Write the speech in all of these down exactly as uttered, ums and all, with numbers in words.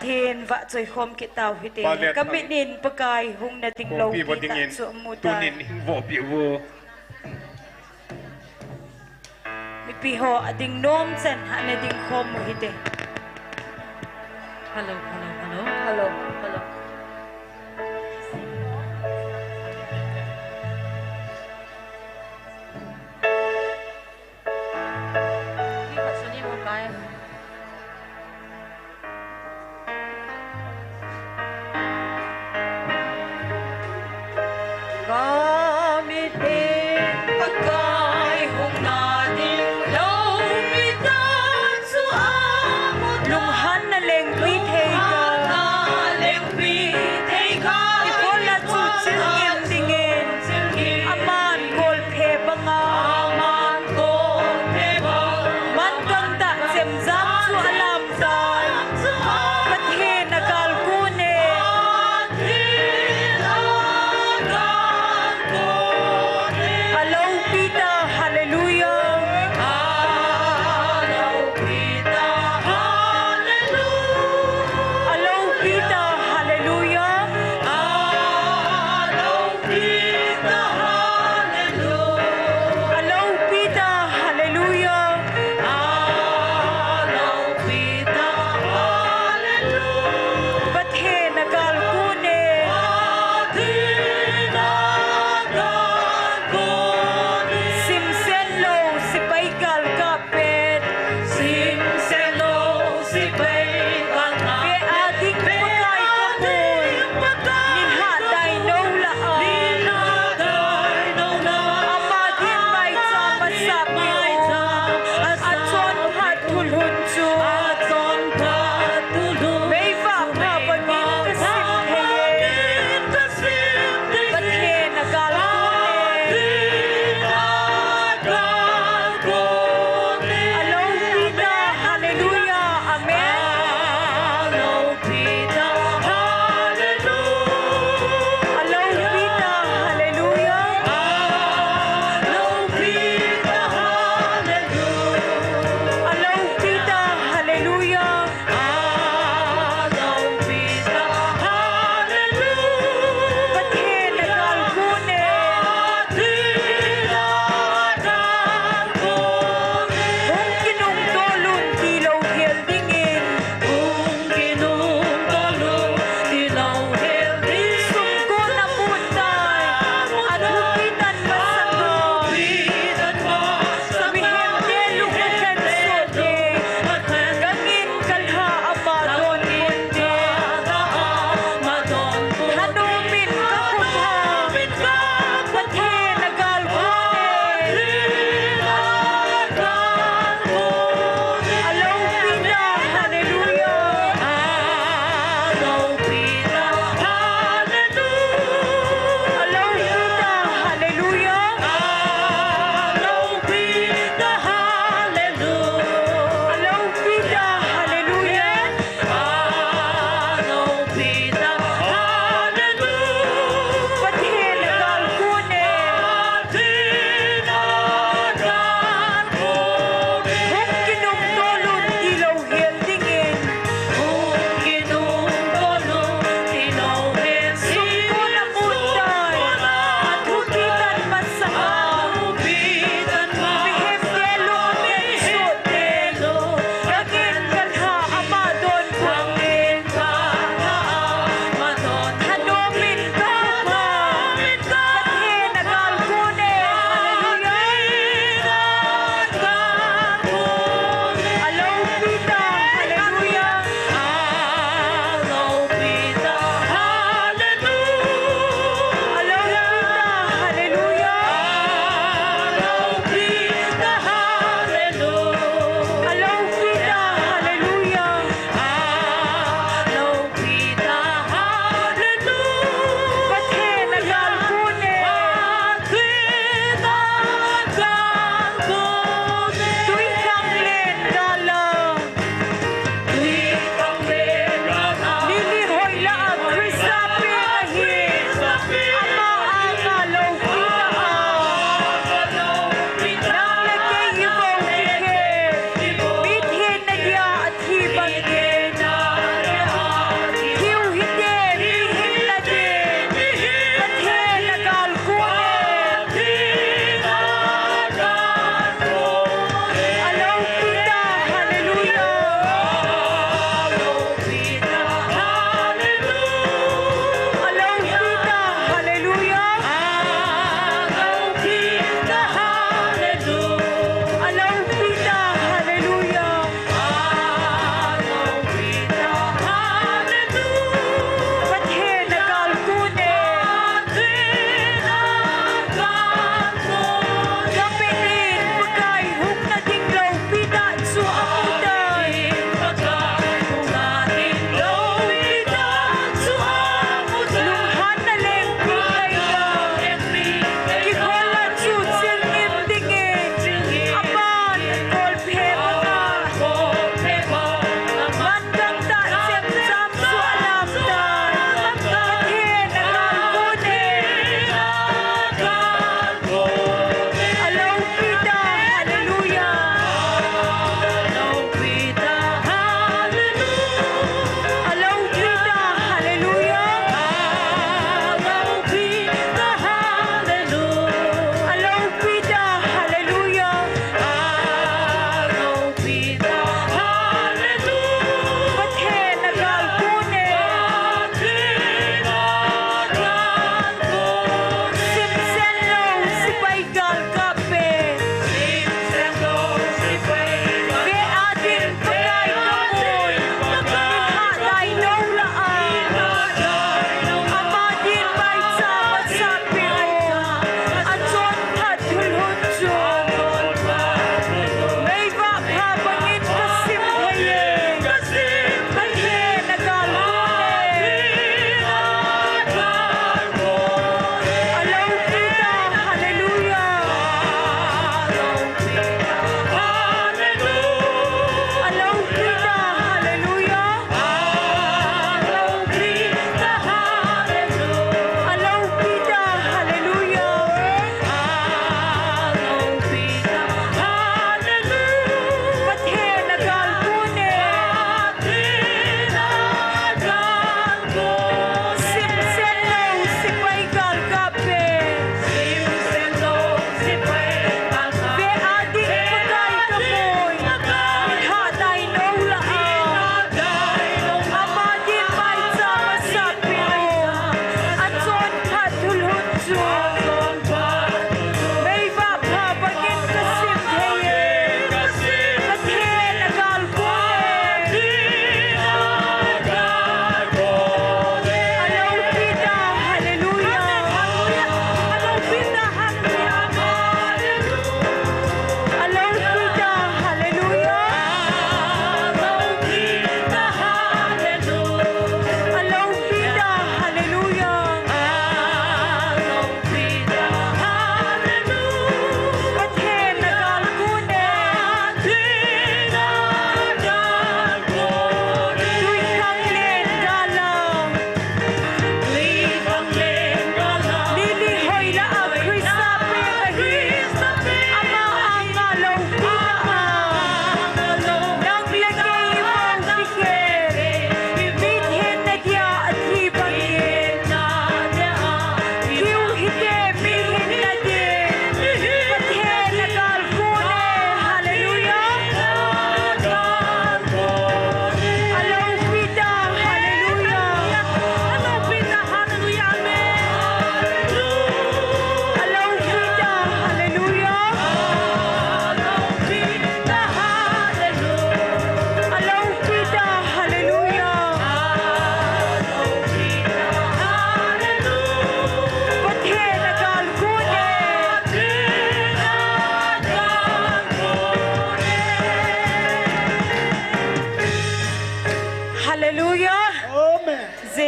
Pathen vahchoi khom kit tau hite. Ka mit in Pakai hung na ding lou ti kah chu amu tai. Tunin hing vopi u. Mipi ho ading nom chan ana ding khom u hite. Hello, hello, hello. Hello, hello. Lunghanna lengpi thei ta.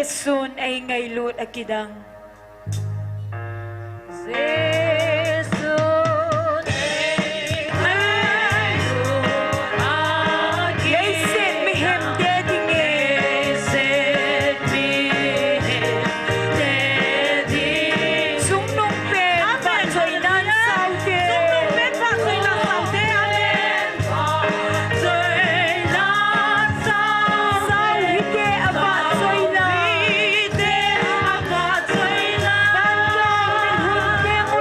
Jesu'n eingailut a kidang. Jesu'n eingailut a kidang. Leiset mihem te dinge. Leiset mihem te dinge. Chungnung pen vahchoinan saute. Chungnung pen vahchoinan saute. Amen. Vahchoinan saute. Sau hite a vahchoinan. Hite a vahchoinan. Vantong min hun teng u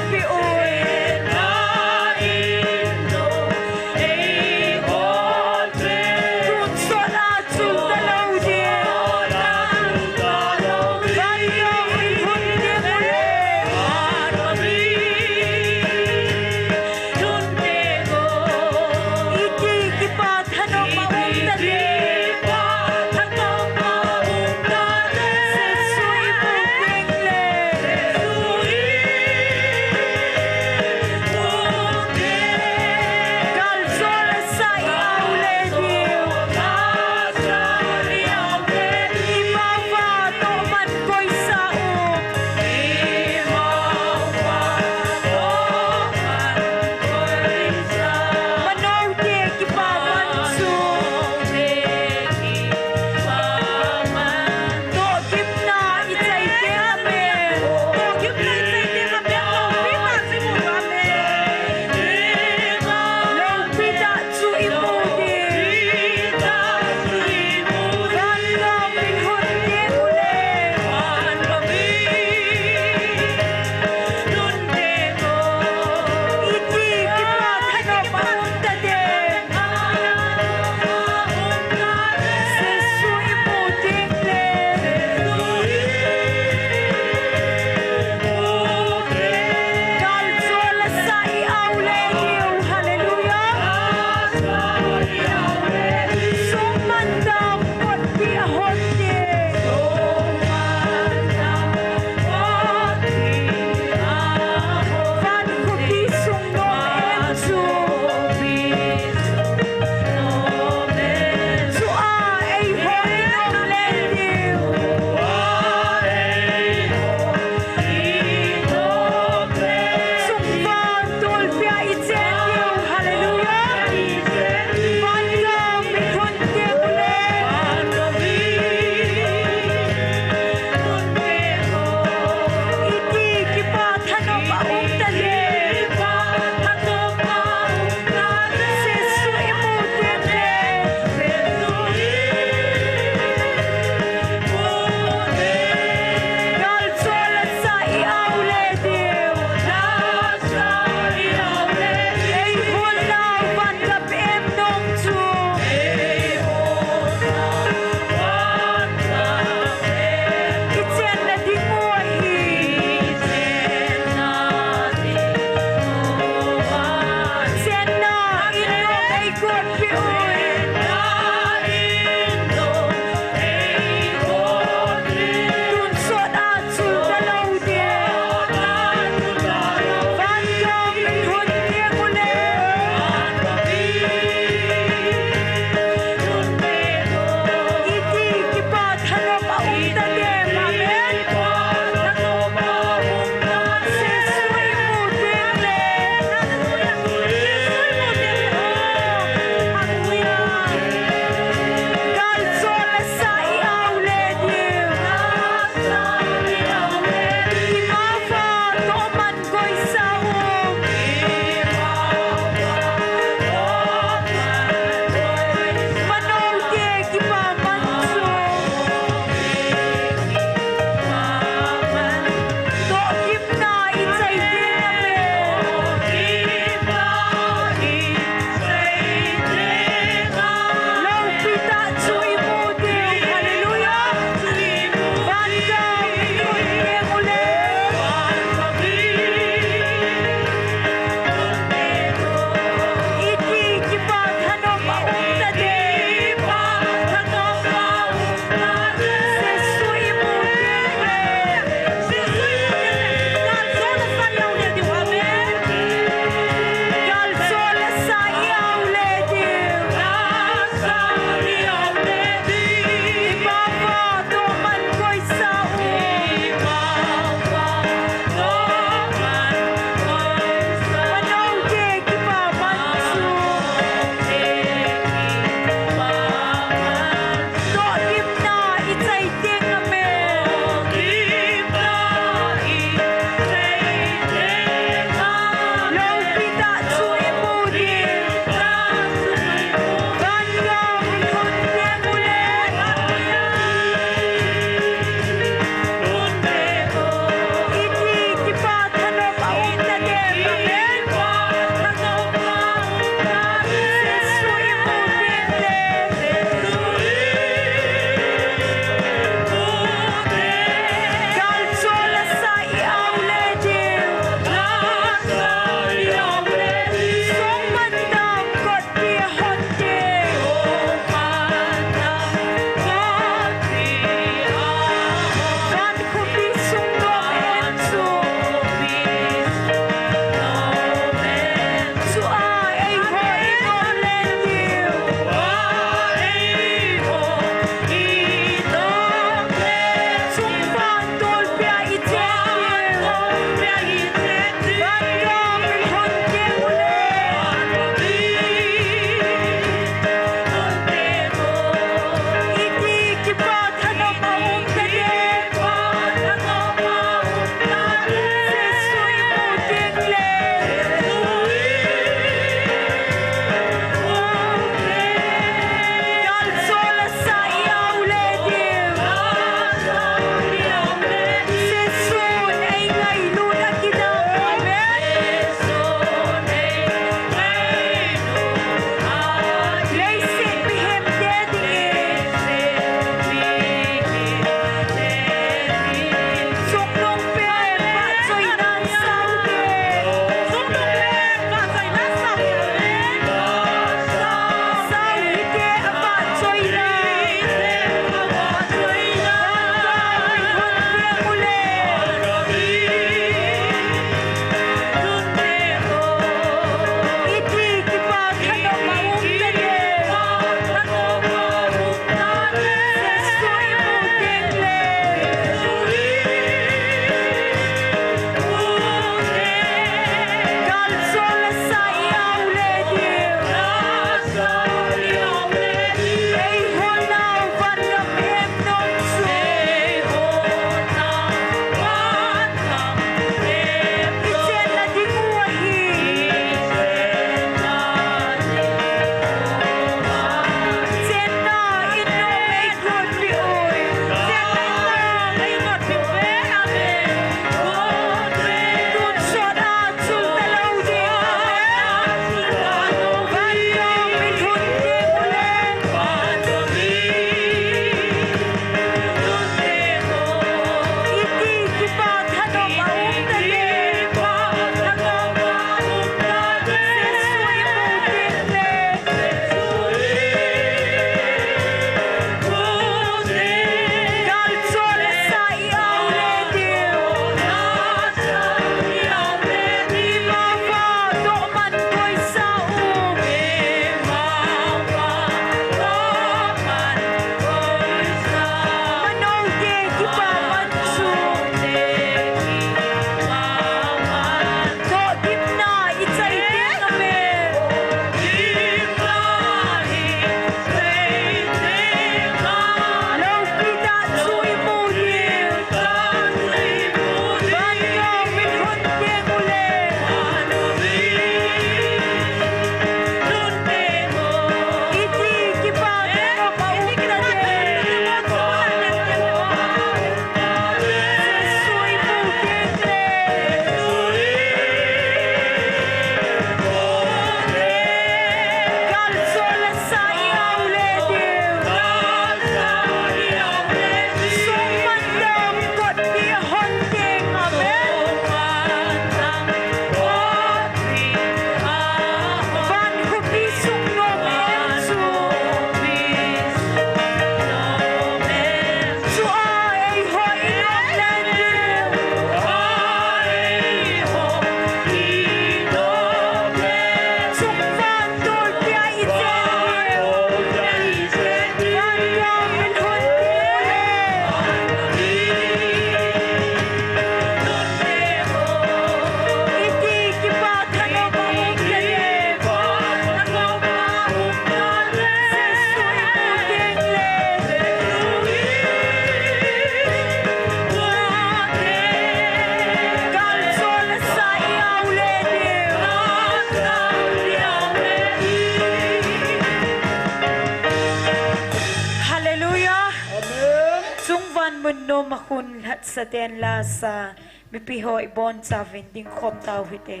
Noma khun lhatsa ten lasa mipi ho ibon chauvin dingkhom tau hite.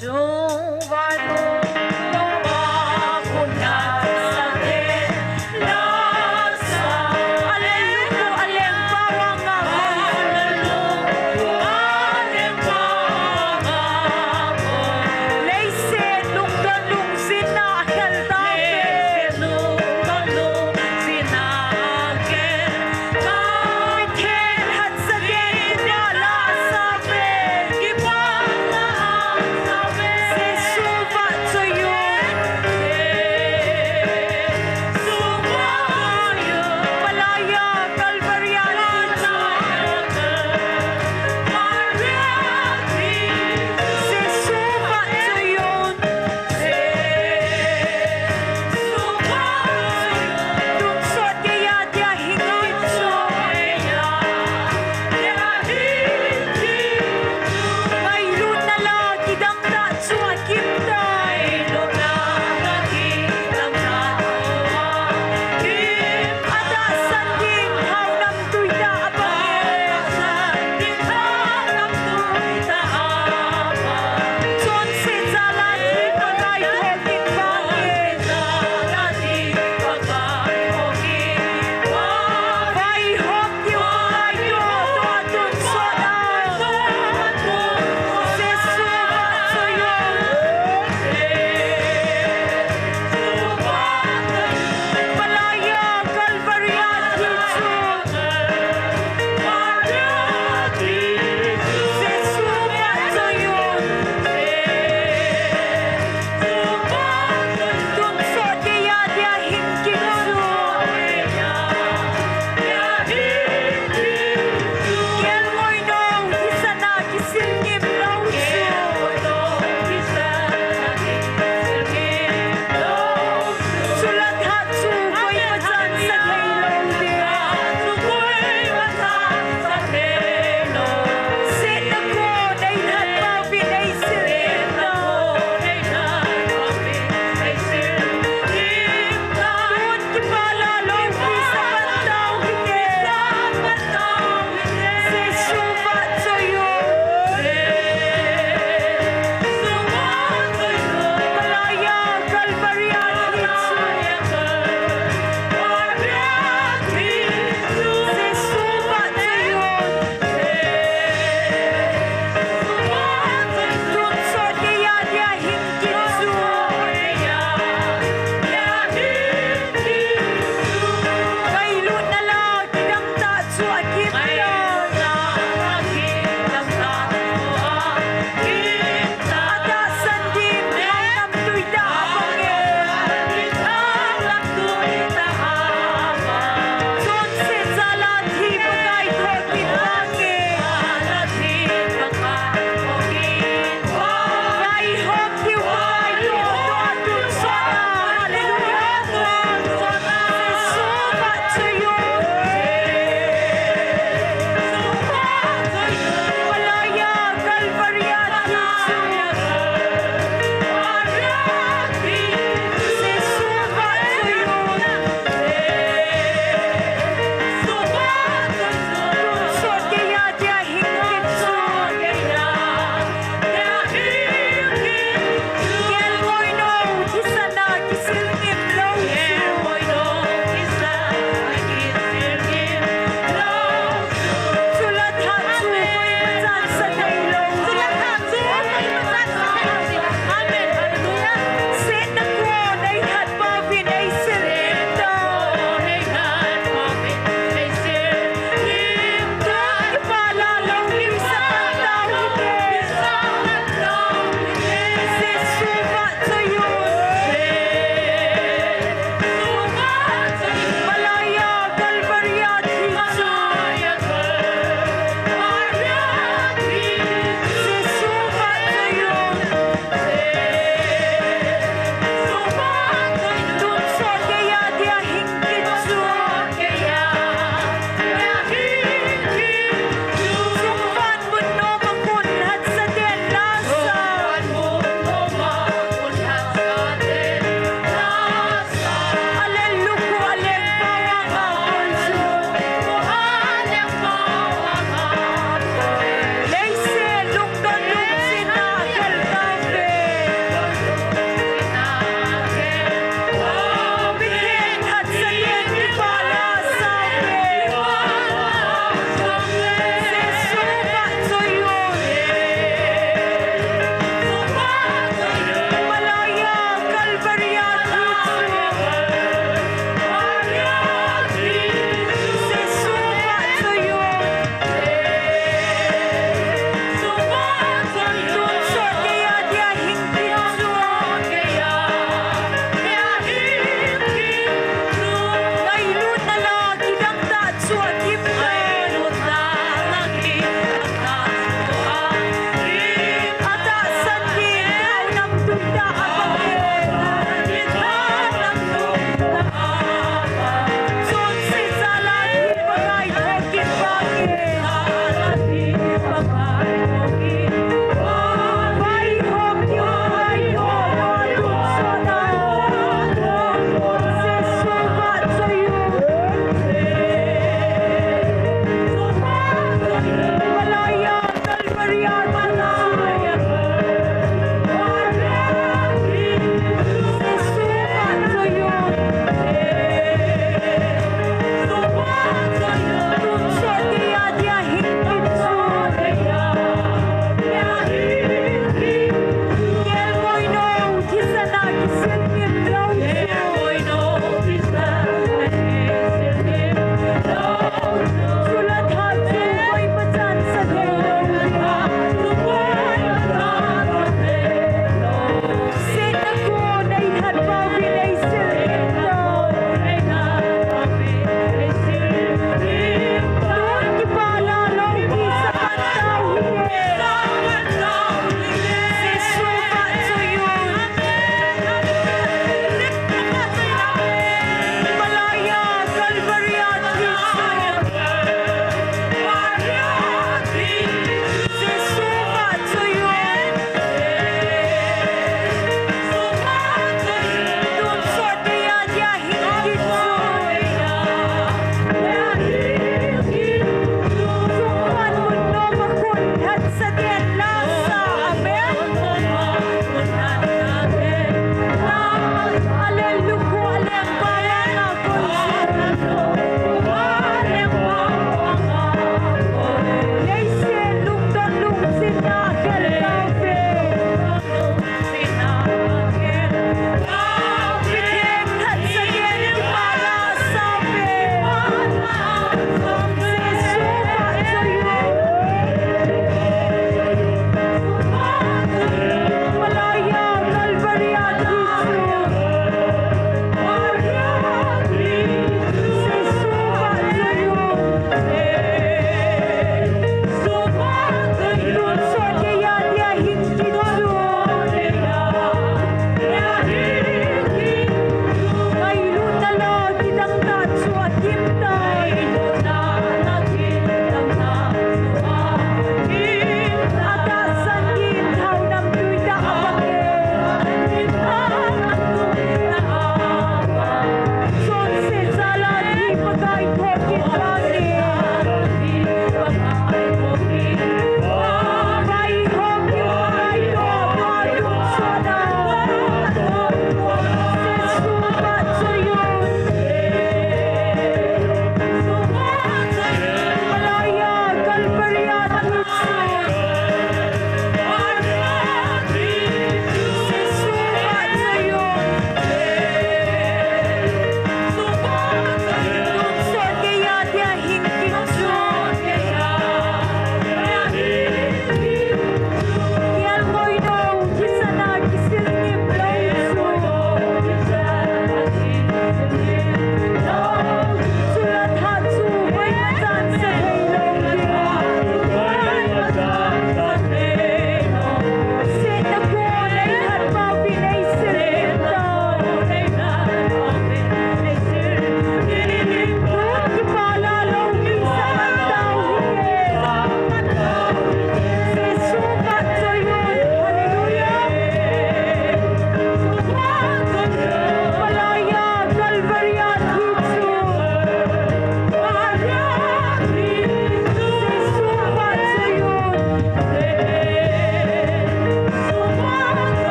Chungvai noma khun lhatsa ten lasa. Alelu, alengpa vanga. Leiset lungdon lungzinna akhel tauve.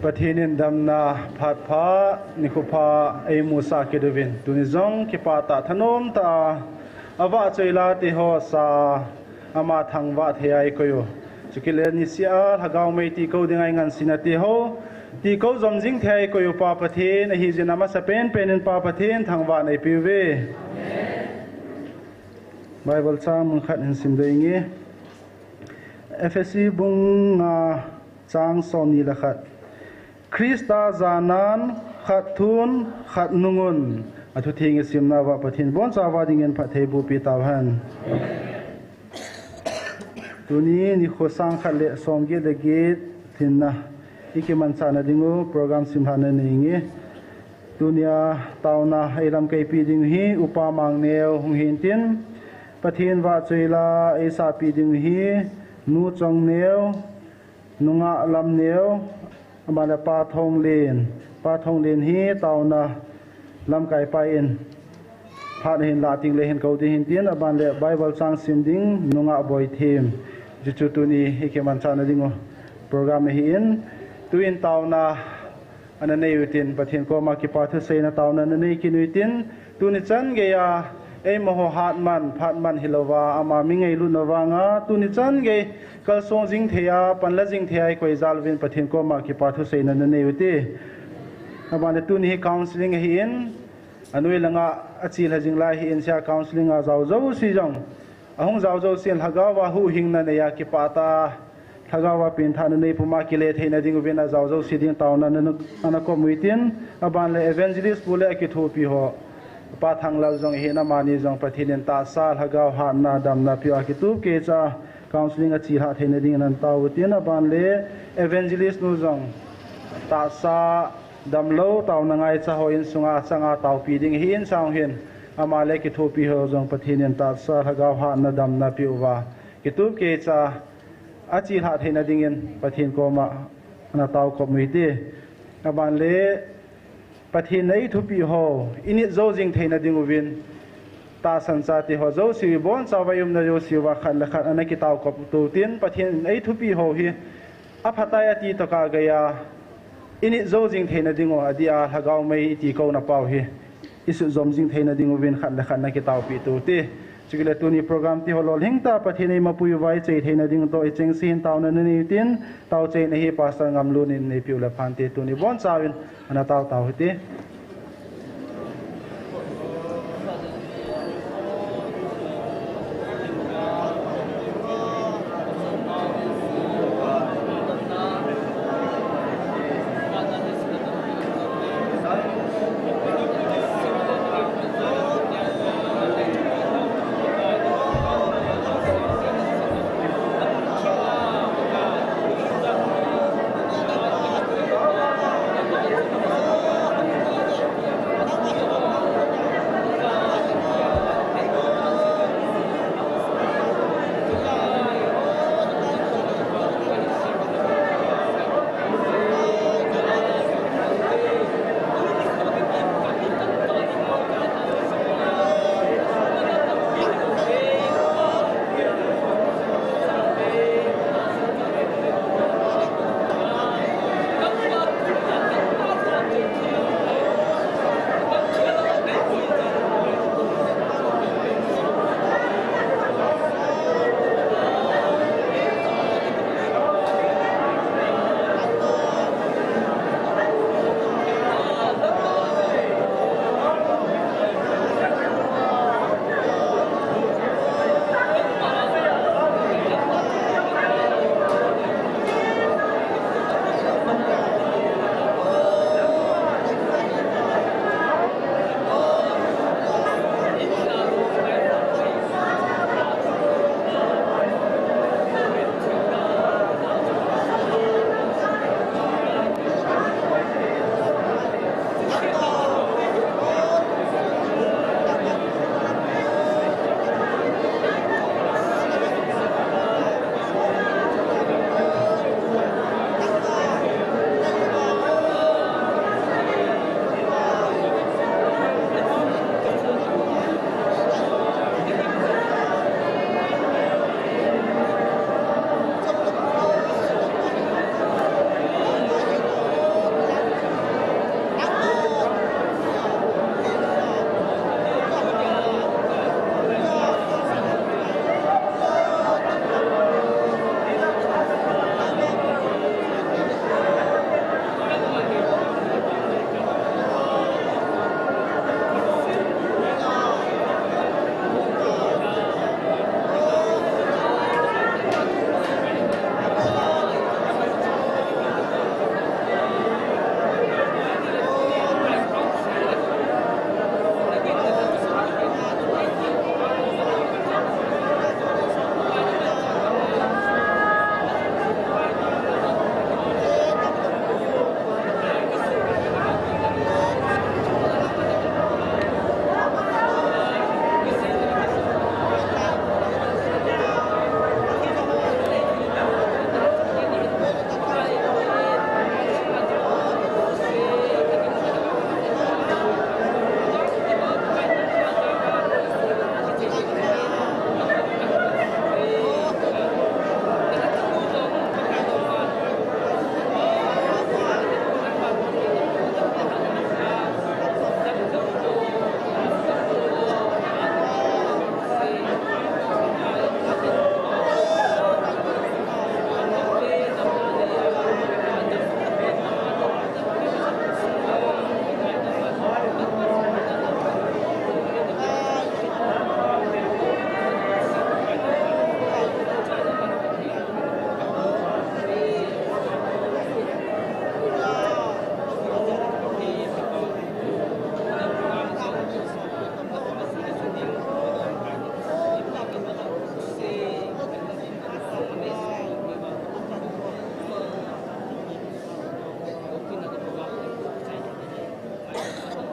Pathen in damna phat pha, nikho pha eimusah kit uvin, tuni jong kipah tah, thanom tah a, avahchoi la teho sa, ama thangvah thei a eikoi u. Chukit le niseh a lhagao mei tikou dinga eingansena teho tikou jom jing thei a eikoi u Pa Pathen, ahijeh in amasapen pen in Pa Pathen thangvahna eipeuve. Bible chang mun khat hin simdoh inge. Ephesi bung nga chang somni le khat. Christa janan khat thun khat nungun. Athutheng isimna uva Pathen in abonchauva dingin phatthei bohpi tauhen. Tuni nikho sang khat le somget le get lhinna ikimanchahna dingu program simlhahna nei inge. Tunia taona eilamkaipi ding hi Upa Mangneo hung hintin, Pathen vahchoi la eisahpi ding hi Nu Chongneo, Nungah Lamneo, aban le Pa Thonglen, Pa Thonglen hi taona lamkaipa in phat ahin lah tengle hin kou ding hintin, aban le Bible chang sim ding Nungah Boithem, chuchu tuni ikimanchahna dingu program ahin, tuin taona ana nei utin, Pathen koma kipa thuseina taona ana nei kit utin, tuni chan geiya eimaho hatman phatman hilouva ama mi ngailutna vanga tuni chan gei kalsong jing thei a, panla jing thei a eikoi jal uvin Pathen koma kipa thuseina ana nei ute. Aban le tuni hi counseling ahin, anoi langa achelha jing lai ahin, sia counseling a jao jouse jong, ahung jao jousen lhagaova huhhingna neiya kipah tah a, lhagaova penthahna nei puma kile theina dinguvin ajao jouse ding taona ana, ana kop utin, aban le evangelist pu le akithopi ho, Pa Thanglal jong ahin, amani jong Pathen in tahsa lhagao hatna damna peuva kitup keicha counseling achelhah theina dingin ana tao utin, aban le evangelist nu jong tahsa damlou taona ngaicha ho insunga achanga taopi ding ahin, chang hin ama le kithopi ho jong Pathen in tahsa lhagao hatna damna peuva kitup keicha achelhah theina dingin Pathen koma ana taokop uite. Aban le Pathen in eithupeh ho init jou jing theina dinguvin tahsan chate ho jouse, ibonchauva iumna jouseuva khat le khat ana kitaokop utin, Pathen in eithupeh ho hi aphatai ati tokah geiya init jou jing theina dingu, adeh a lhagao mei itikouna pau hi isut jom jing theina dinguvin khat le khat ana kitaopeh ute. Chukit le tuni program tiho lolhing tah Pathen eimapui uva ichai theina ding toh ichengse hin taona ana nei utin, taochaina hi Pastor Ngamlun in neipeh u le phante, tuni bonchauvin ana tao tau hite.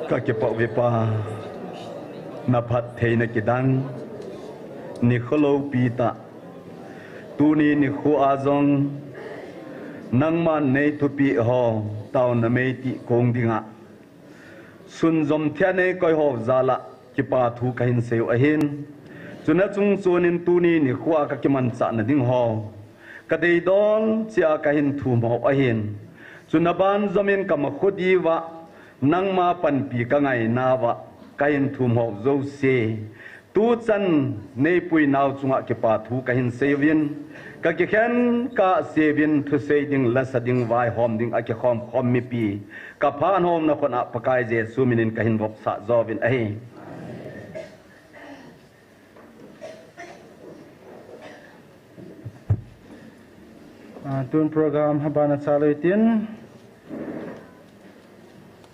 Ka kipah uve Pa, na phattheina kidang, nikho loupi tah. Tuni nikho a jong, nangman nei thupeh ho, taona mei tih kong dinga sunjom thei a nei koi ho jal a, kipa thu kahin sei u ahin. Chuna chung chun in tuni nikho a ka kimanchah na ding ho, ka deidol cheh a kahin thum ho ahin. Chuna ban jom in ka makhu diu va, nangma panpi ka ngaina va, kahin thum ho jouse, tuchan nei pui nau chunga kipa thu kahin sei uvin, ka kikhen kah sei uvin thusei ding, lasa ding, vaihom ding a kikhom khom mipi, ka phat hom na khut a Pakai Jesu min in kahin vopsah jo uvin ahi. Ah, tun program abana chalou tin,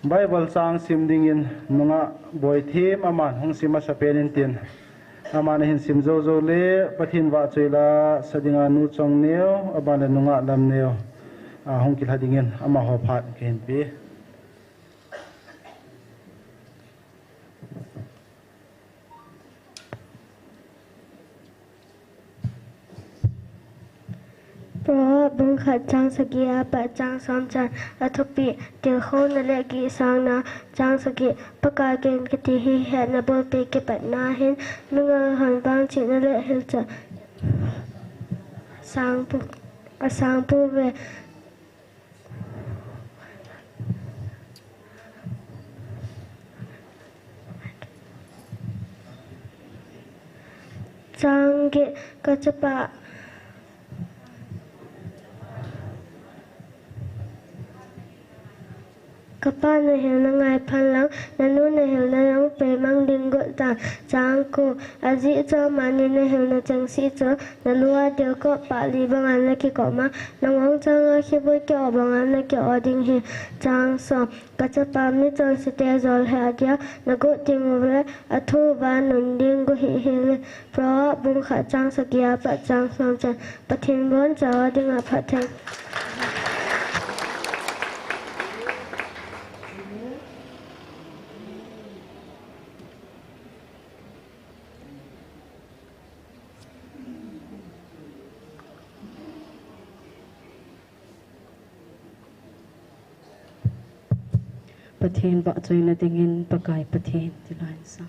Bible chang sim dingin nungah Boithem aman hung sim masa pen in tin, aman ahin sim jou jou le Pathen vahchoi la sa dinga Nu Chongneo, aban le nungah Lamneo, ah, hung kilha dingin amaho phat kahin pe. Proverb bung khat chang sagi apat chang som chan. Athupi, tilkhouna le gihsakna. Chang sagi, Pakai ken kiti hi hetna bulpi kipatna ahin, mingal hon vangchina le hilchah asang pu, asang pouve. Chang get, ka chapa, ka pa na hilna ngai phan lang, na nu na hilna lang pei mang ding got tan. Chang ko, ajeh chu amani na hilna chengse chu, na lu a dil kop pah li banga na kikop ma, na ngong chang a khibui ki-o banga na ki-o ding hi. Chang som, ka chapa, mi chonse te jol he a dia na got ding uve, athu uva nun ding got hih hih le. Proverb bung khat chang sagi apat chang som chan. Pathen bon cha a dinga phatthei. Pathen vahchoina dingin Pakai Pathen ti la in sang.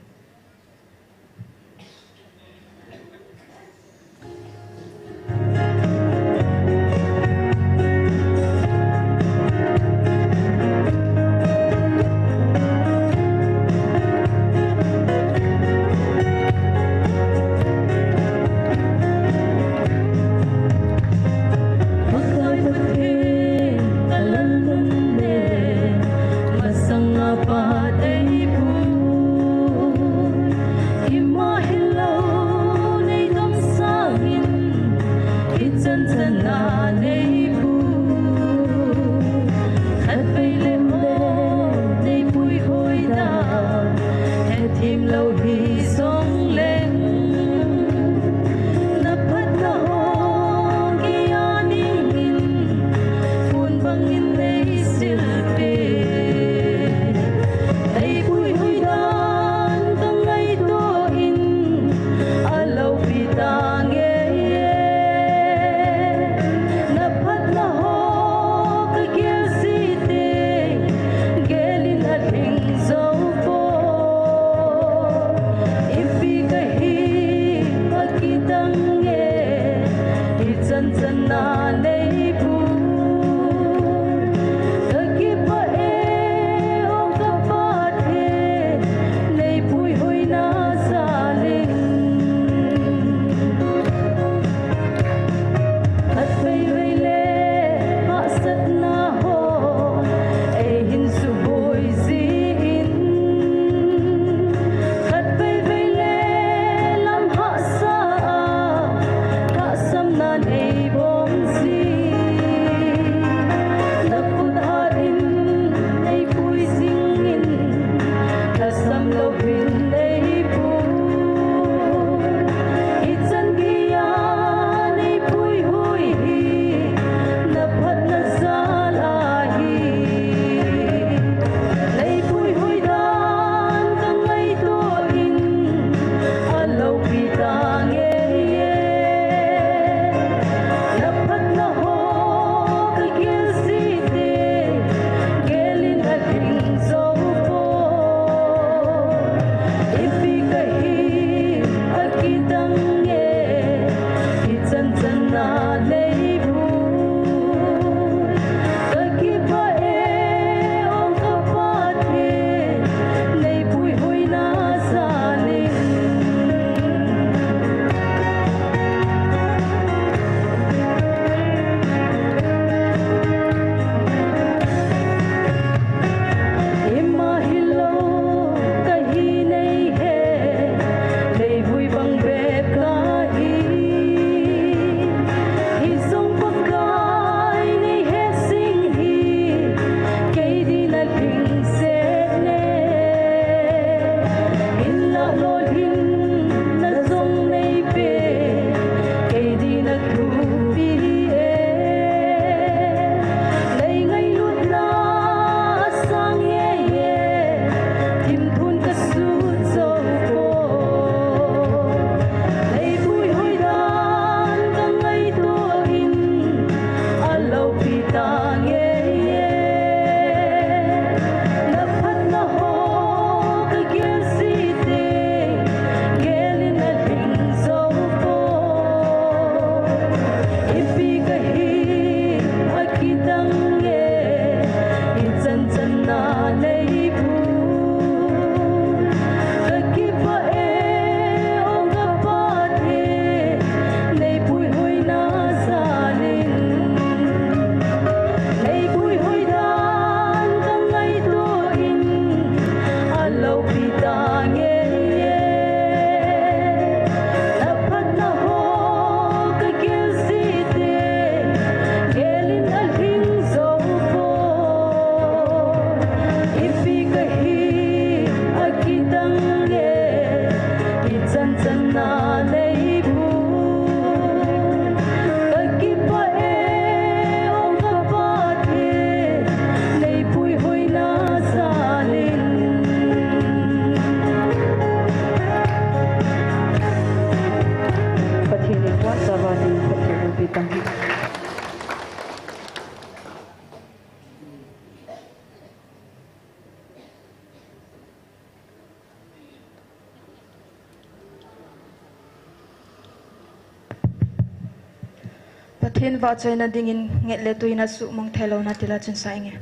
Pathen vahchoina dingin nget le tui in asuhmang thei louna tila chun sa inge.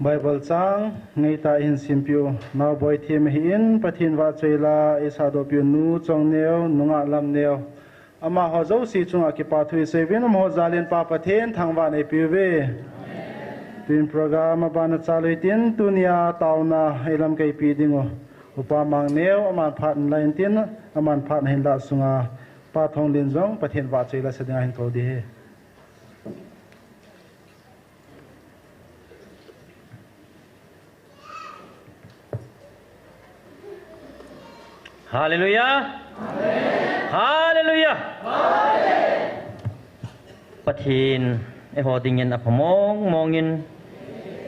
Bible chang ngeitah in simpiu, Naoboi Thim ahin, Pathen vahchoi la eisahdohpiu Nu Chongneo, Nungah Lamneo, Amaho jouse chunga kipa thu isei uvin, amaho jal in Pa Pathen thangvah in eipe uve. Tun program abana chalui tin, tunia taona eilamkaipi ding u Upa Mangneo, aman phat ahin la in tin, aman phat ahin lah sunga Pa Thonglen jong Pathen vahchoi la sa dinga hin kou ding ahi. Hallelujah. Hallelujah. Pathen eiho dingin apha mong mong in,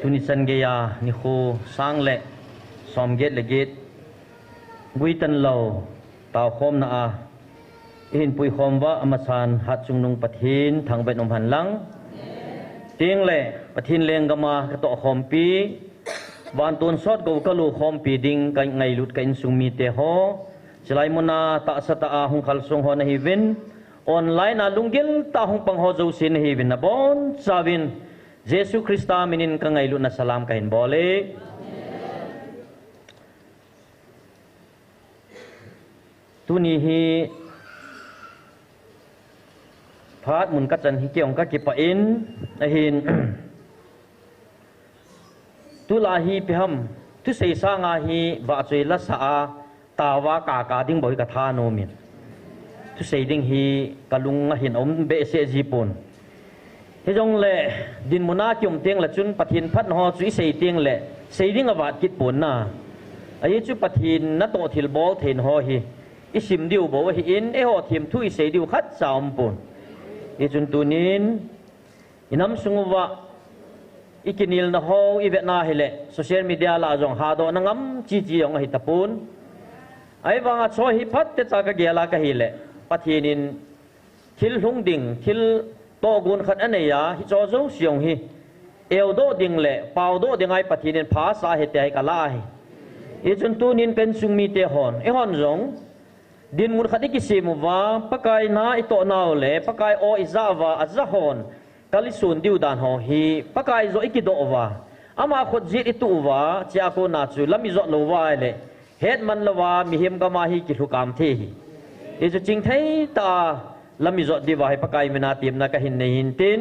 tuni chan geiya nikho sang le somget le get guitan lou taokhomna a ihin puikhom uva, amasan hatchungnung Pathen thangvah in um hen lang. Tin le Pathen lenggam a katoh khompi, vanton sot gou kalo khompi ding kangailut ka insung mite ho, chulai muna tahsa tah a hung khalsong ho nahiuvin, online a lunggil tah a hung pang ho jouse nahiuvin, nabonchauvin Jesu Christa minin kangailutna salam kahin bol e. Tuni hi phat mun kachan hi kei jong kakipah in, ahin, tulai hi ipi ham, thusei sanga hi vahchoi la sa a, taova kaka ding bou hi kathanom in, thusei ding hi kalung a hin aum behseh ji pon. Hijongle, dinmun a kium teng le chun Pathen phatna ho chu isei teng le, sei ding avat kit pon na. Ahi chu Pathen natoh thilbol theina ho hi isim diu bou ahin, eiho themthu isei diu khatcha aum pon. Hichun tunin, inam sung uva ikinelna ho ivetna hile, social media lah a jong hadohna ngam chichi jong ahi tapon. Ahivanga chu hi phatechan kagel a kahile, Pathen in thil lhung ding, thil tohgon khat anei a, hicho jouse jong hi eudoh ding le paodoh dinga hi Pathen in pha asa ahi tia hi kalah ahi. Hichun tunin ka insung mite hon, eihon jong dinmun khat ikisem uva, Pakai na itoh nau le Pakai aw ija uva, aja hon kal isun diu dan ho hi Pakai joh ikidoh uva, ama khut jet ituh uva, chua kona chu lam ijot lou uva ahile, hetman louva mihem gam a hi kilhu kam thei ahi. Hichu chingthei tah a lam ijot diuva hi Pakai mina temna kahin nei hin tin,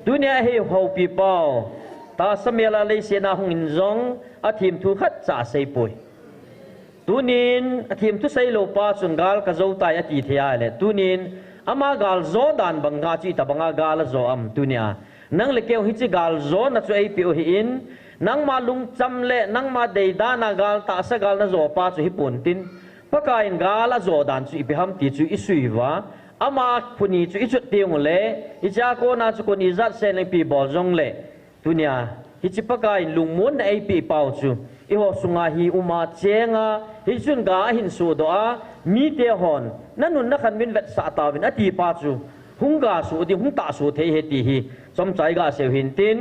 tunia hi houpi pau, tahsa mel a leiset a hung in jong athemthu khatcha asei poi. Tunin athemthu seilou pa chun gal kajo tai ati thei ahile, tunin ama gal jo dan banga chu itobanga gal ajo am tunia? Nang le kei hiche gal jona chu eipeh u ahin, nangma lungcham le nangma deidan a gal, tahsa gal najo pa chu hipon tin, Pakai in gal ajo dan chu ipi ham ti chu isui uva, ama khut ni chu ichut teng ule, hichea kona chu koi ijat sen ipi bol jongle, tunia hiche Pakai in lungmonna eipeh pau chu eiho sunga hi uma chenga, hichun ga ahin sodoh a, mite hon nanun nakhan min vetsah tauvin ati pa chu hung ga soh ding, hung tahsoh thei ahi ti hi chomcha iga sei u hin tin,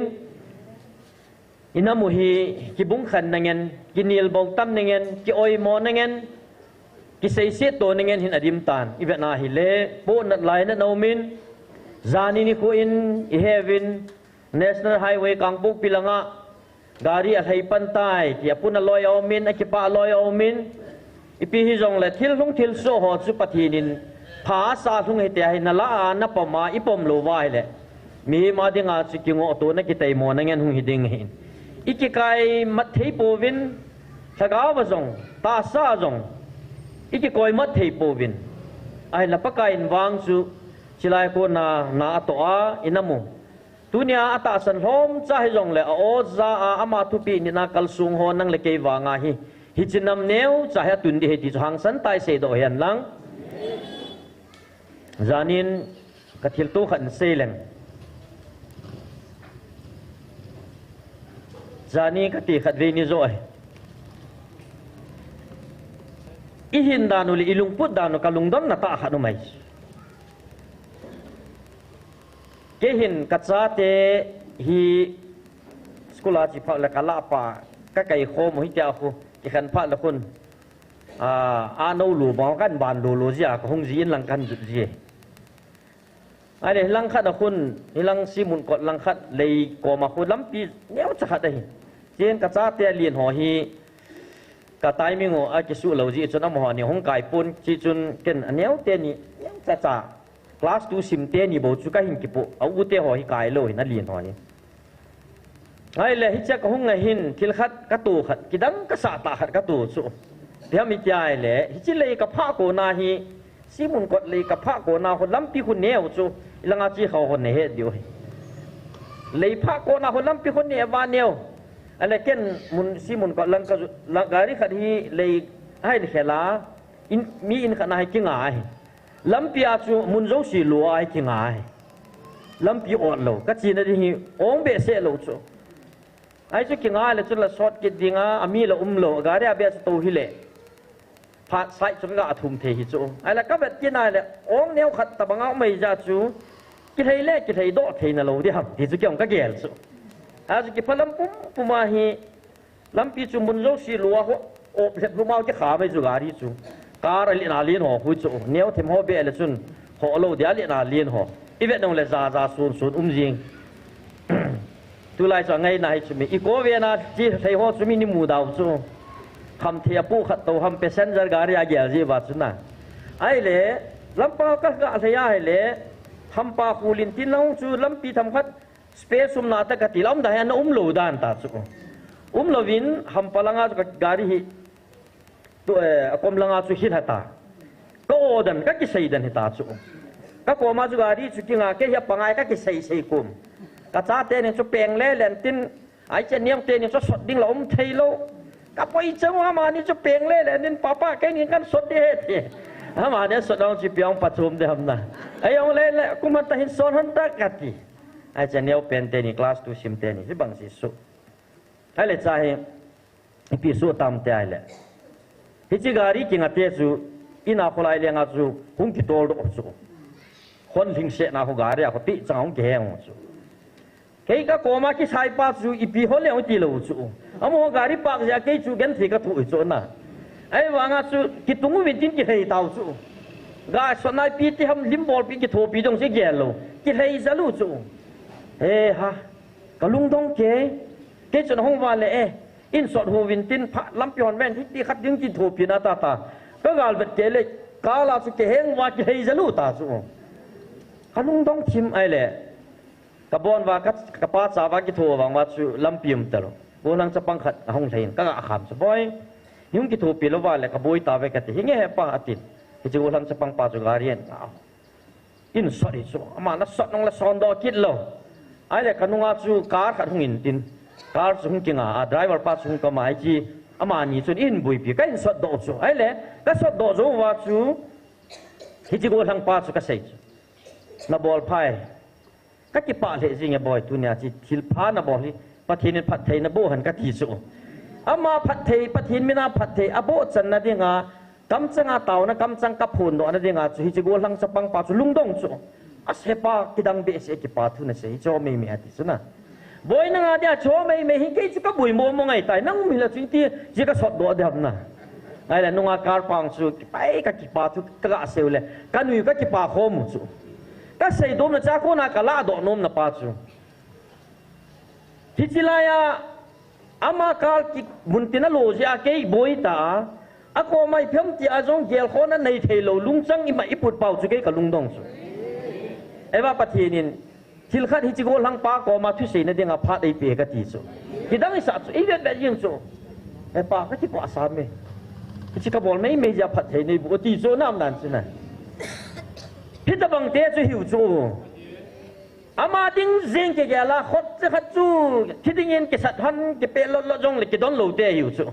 inam u hi kibungkhenna ngen, kinelbou tamna ngen, kioimona ngen, kiseiset tona ngen hin adim tan. Ivetna hile, pohnat lainat aumin, jani nikho in iheuvin, National Highway Kangpokpi langa gari alhai pan tai tia puna loi aumin, akipah loi aumin, ipi hijongle thil lhung thilsoh ho chu Pathen in pha asa lhung ahi tia hi nalah a napom a ipom lou uva ahile, mihem a dinga chu kingohtona kitaimona ngen hung hi ding ahin, ikikai mat thei pouvin, lhagao a jong, tahsa a jong ikikoi mat thei pouvin, ahinla Pakai in vang chu chulai kona na atoh a, inam u, tunia atahsan lhomcha hijongle a-o ja a ama thupeh nitna kalsong ho nang le kei vanga hi, hiche nam neocha hi atun ding ahi ti chu hangsan tah a iseidoh hen lang. Janin kathilto khat in seileng. Jani kati khatvei ni joh ahi. Ihin dan u le ilungput dan u kalungdonna tah khat um ahi. Kei hin kachate hi school a che phat le kalah pah, kakaikhom u hitia khu, kikhen phat le khun, a, ano lu bang kan ban lulu jia, kahung ji in lang kan jut ji. Ahile hilang khat a khun, hilang Simun kot lang khat lei koma khu lampi neocha khat ahi. Chen kachate alen ho hi, ka timing u akisuh lou jeh chun amaho ni hung kai pon, chuchun ken aneo teni, neo Chacha, class two sim teni bou chu kahin kipoh, a u te ho hi kai lou hin, alen ho hi. Ahile, hiche kahung a hin, thil khat, kato khat, kidang kasah tah khat kato chu. Ipi ham iti ahile, hiche lei kaphah kona hi, Simunkot lei kaphah kona ho lampi khu neo chu, ilanga chi kha ho nahet diu hi. Lei phah kona ho lampi khu neo va neo. Ahile ken mun, Simunkot lang ka, lang gari khat hi lei ahin khel a, in, mi in khat na hi kinga ahi. Lampi a chu mun jouse lua ahi kinga ahi. Lampi ot lou, kachena ding hi ong behseh lou chu. Ahi chu kinga le chun la sot kit ding a, ami la um lou, gari a beh chu tou hile. Phat side chu kaga thum thei hi chu. Ahile kavet kit nale, ong neo khat tabang a um ahijeh chu, kilhei le, kilhei doh thei nalou ding ham, ti chu keiong kagel chu. Ahi chu kiphalam pumpum ahi, lampi chu mun jouse lua ho, op lhep lum a kikham ahi chu gari chu. Car alen alen ho khu chu, neo them ho beh le chun, ho lou dia alen alen ho. Ivet nung le ja ja sun sun um jing. Tulai chu angaina hi chu mi. I ko vena chi thei ho chu mi ni mu dau chu. Khamthei a pu khat tou ham passenger gari a gel ji va chu na. Ahile, lampi kaga lhei ahile, hampa khu lin tin lang chu lampi themkhat space umna tah kati la um da hi ana um lou dan ta chu. Um louvin hampa langa chu ka gari hi Tu, eh, akom langa chu hilha ta. Ka o dan, kakisei dan hita chu. Kakoma chu gari chu kinga, kei hi apang ahi kakisei sei kum. Kacha teni chu peng le len tin, ahi che neo teni chu sot ding la um thei lou. Kapoi chang amani chu peng le len tin, papa keini kan sot ding ahi ti. Amani sot dong chu ipi ong pachom ding ham na. Ahi ong le le, kum han ta hin sot han ta kati. Ahi che neo pen teni, class two sim teni, hibang si su. Ahile cha hi, ipi su tam te ahile. Hiche gari kinga te chu, ina kholai lenga chu, hung kitol doh chu. Hon lhingsetna ho gari a ho ti chang hung kiheng chu. Kei kakoma kisai pa chu, ipi ho le hung ti lou chu. Amaho gari park jeh a kei chu genthei kathoh chu na. Ahivanga chu, kitung uvin tin kilhei tau chu. Ga sot nai pi ti ham lim bol pi kithopi dong chu gel lou. Kilhei jal u chu. He ha. Kalungdong kei. Kei chun ahung val le e. In sot uvin tin pha lampi hon ven hiti khat ding kithopi na ta ta. Kagal vet kei le, car la chu kiheng uva kilhei jal u ta chu. Kalungdong thim ahile. Kabon uva ka, kapa cha uva kitho vang uva chu lampi um talou. Gollhang chapang khat ahung lhai in kaga kham chu, "Boi, hung kithopi lou uva le kaboi tave," kati. "Hinge he pa," atin. Hiche gollhang chapang pa chu gari in. In sot hi chu, ama nasot nung le son doh kit lou. Ahile kanunga chu car khat hung in tin. Car chu hung kinga, a driver pa chu hung kama ahi chi. Amani chun in buipi, ka in sot doh chu. Ahile, kasot doh jou uva chu. Hiche gollhang pa chu kasei chu. Nabol phai. Kakipah lheh jing e boi, tunia chi thil pha nabol hi. Pathen in phatthei naboh hen kati chu. Ama phatthei, Pathen mina phatthei, aboh channa dinga. Kamchanga taona, kamchang kaphondohna dinga chu hiche gollhang chapang pa chu lungdong chu. Ase pa kidang behseh kipa thu nasei, cho meimei ati chu na. Boi nanga dia cho meimei hi kei chu kaboi momo ngai tai, nang um hila chu iti, chi kasot doh ding ham na. Ahile nunga car pang chu, kipai kakipa thu kaga sei u le, kanui kakipa khom u chu. Kasei domna cha kona kaladoh nomna pa chu. Hiche laiya, ama car ki, mun tin alo jeh a kei boi ta a, akoma ipi ham tia jong gelkhohna nei thei lou, lungchang ima iput pau chu kei kalungdong chu. Ahivang Pathen in, thil khat hiche gollhang pa koma thuseina dinga phat eipeh kati chu. Kidang isah chu, ivet vet jing chu. He pa, kakipah sa me. Hiche kabol meimei jeh a phatthei neiboh ti chu nam nan chu na. Hitabang te chu hiu chu. Ama ding jeng kigel a, khut chu khat chu, thi dingin kisat hon, kipeh lot lot jongle kidon lou te hiu chu.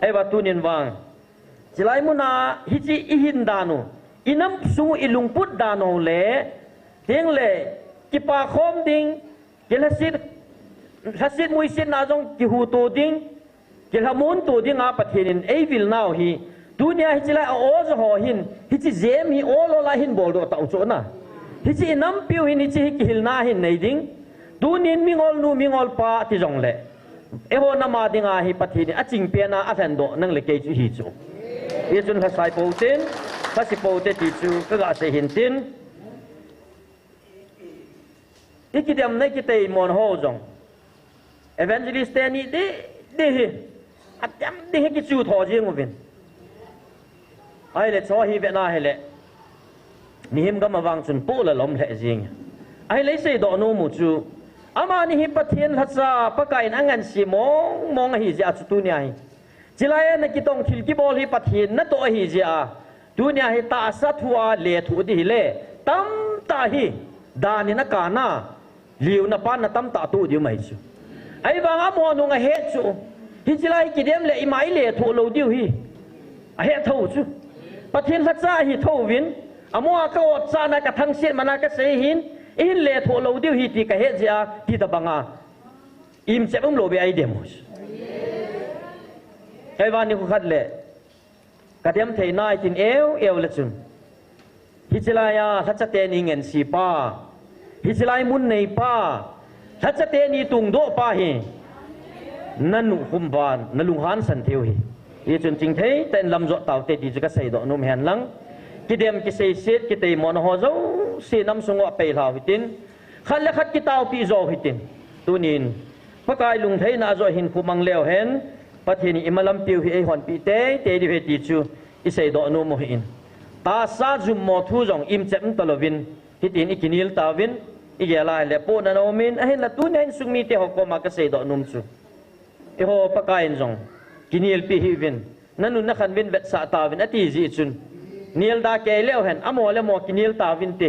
Ahivang tunin vang. Chilai muna, hiche ihin dan u, inam sung u ilungput dan u le, ding le, kipa khom ding, kilhasit, lhasit muisit na jong kihuto ding, Kilhamon to dinga Pathen in eivil nau hi, tunia hiche lai a o jo ho hin, hiche jem hi o lo lai hin boldoh tau chu na. Hiche inampiu hin, hiche hi kihilna hin nei ding. Tunin mingol nu, mingol pa ti jongle. Eiho nama dinga hi Pathen in aching pena alhendoh nang le kei chu hi chu. Hichun lhasai pou tin, lhasi pou te ti chu kaga sei hin tin. Ikidem na ikiteimon ho jong. Evangelist teni di, di hi. Atem di hi kichu tho jing uvin. Ahile cho hi vena hile. Mihem gam a vang chun poh la lom lheh jing. Ahi lei seidoh nom u chu, amani hi Pathen lhacha Pakai in angansei mong mong ahi jeh a chu tunia hi, chilai a na kitong thil kibol hi Pathen natoh ahi jeh a, tunia hi tahsa thu a lethuh ding hile, tamtah hi dan in akana, liuna panna tamtah toh diu mai chu. Ahivang amaho nung ahet chu, hiche lai kidem le ima ilethuh lou diu hi ahet tho chu. Pathen lhacha ahi thouvin, amaho a ka otchahna, ka thangsetmana kasei hin, ihin lethuh lou diu hi ti kahet jeh a, ti tabanga imchep umlou beh a idem u chu. Ahivang nikho khat le kadem thei nai tin eu eu le chun, hiche lai a lhacha teni ngensei pa, hiche lai mun nei pa, lhacha teni tungdoh pa hi nanu khum uva nalunghan san thei u hi. Hichun chingthei tah in lamjot taute ti chu kaseidoh nom hen lang. Kidem, kiseiset, kiteimona ho jouse namsung uva peilhau hitin, khat le khat kitaopi jou hitin, tunin Pakai lunglhaina a joh hinkho mang leu hen, Pathen in ima lampiu hi eihonpi teitei diu ahi ti chu iseidoh nom u ahin. Tahsa jummo thu jong imchep umtalouvin, hitin ikinel tauvin, igel a hile pohnat aumin, ahinla tunia insung mite ho koma kaseidoh nom chu, eiho Pakai in jong kinelpi hih uvin, nanun nakhan uvin vetsah tauvin ati jeh chun, nelda kei leu hen, amaho le amaho kinel tauvinte.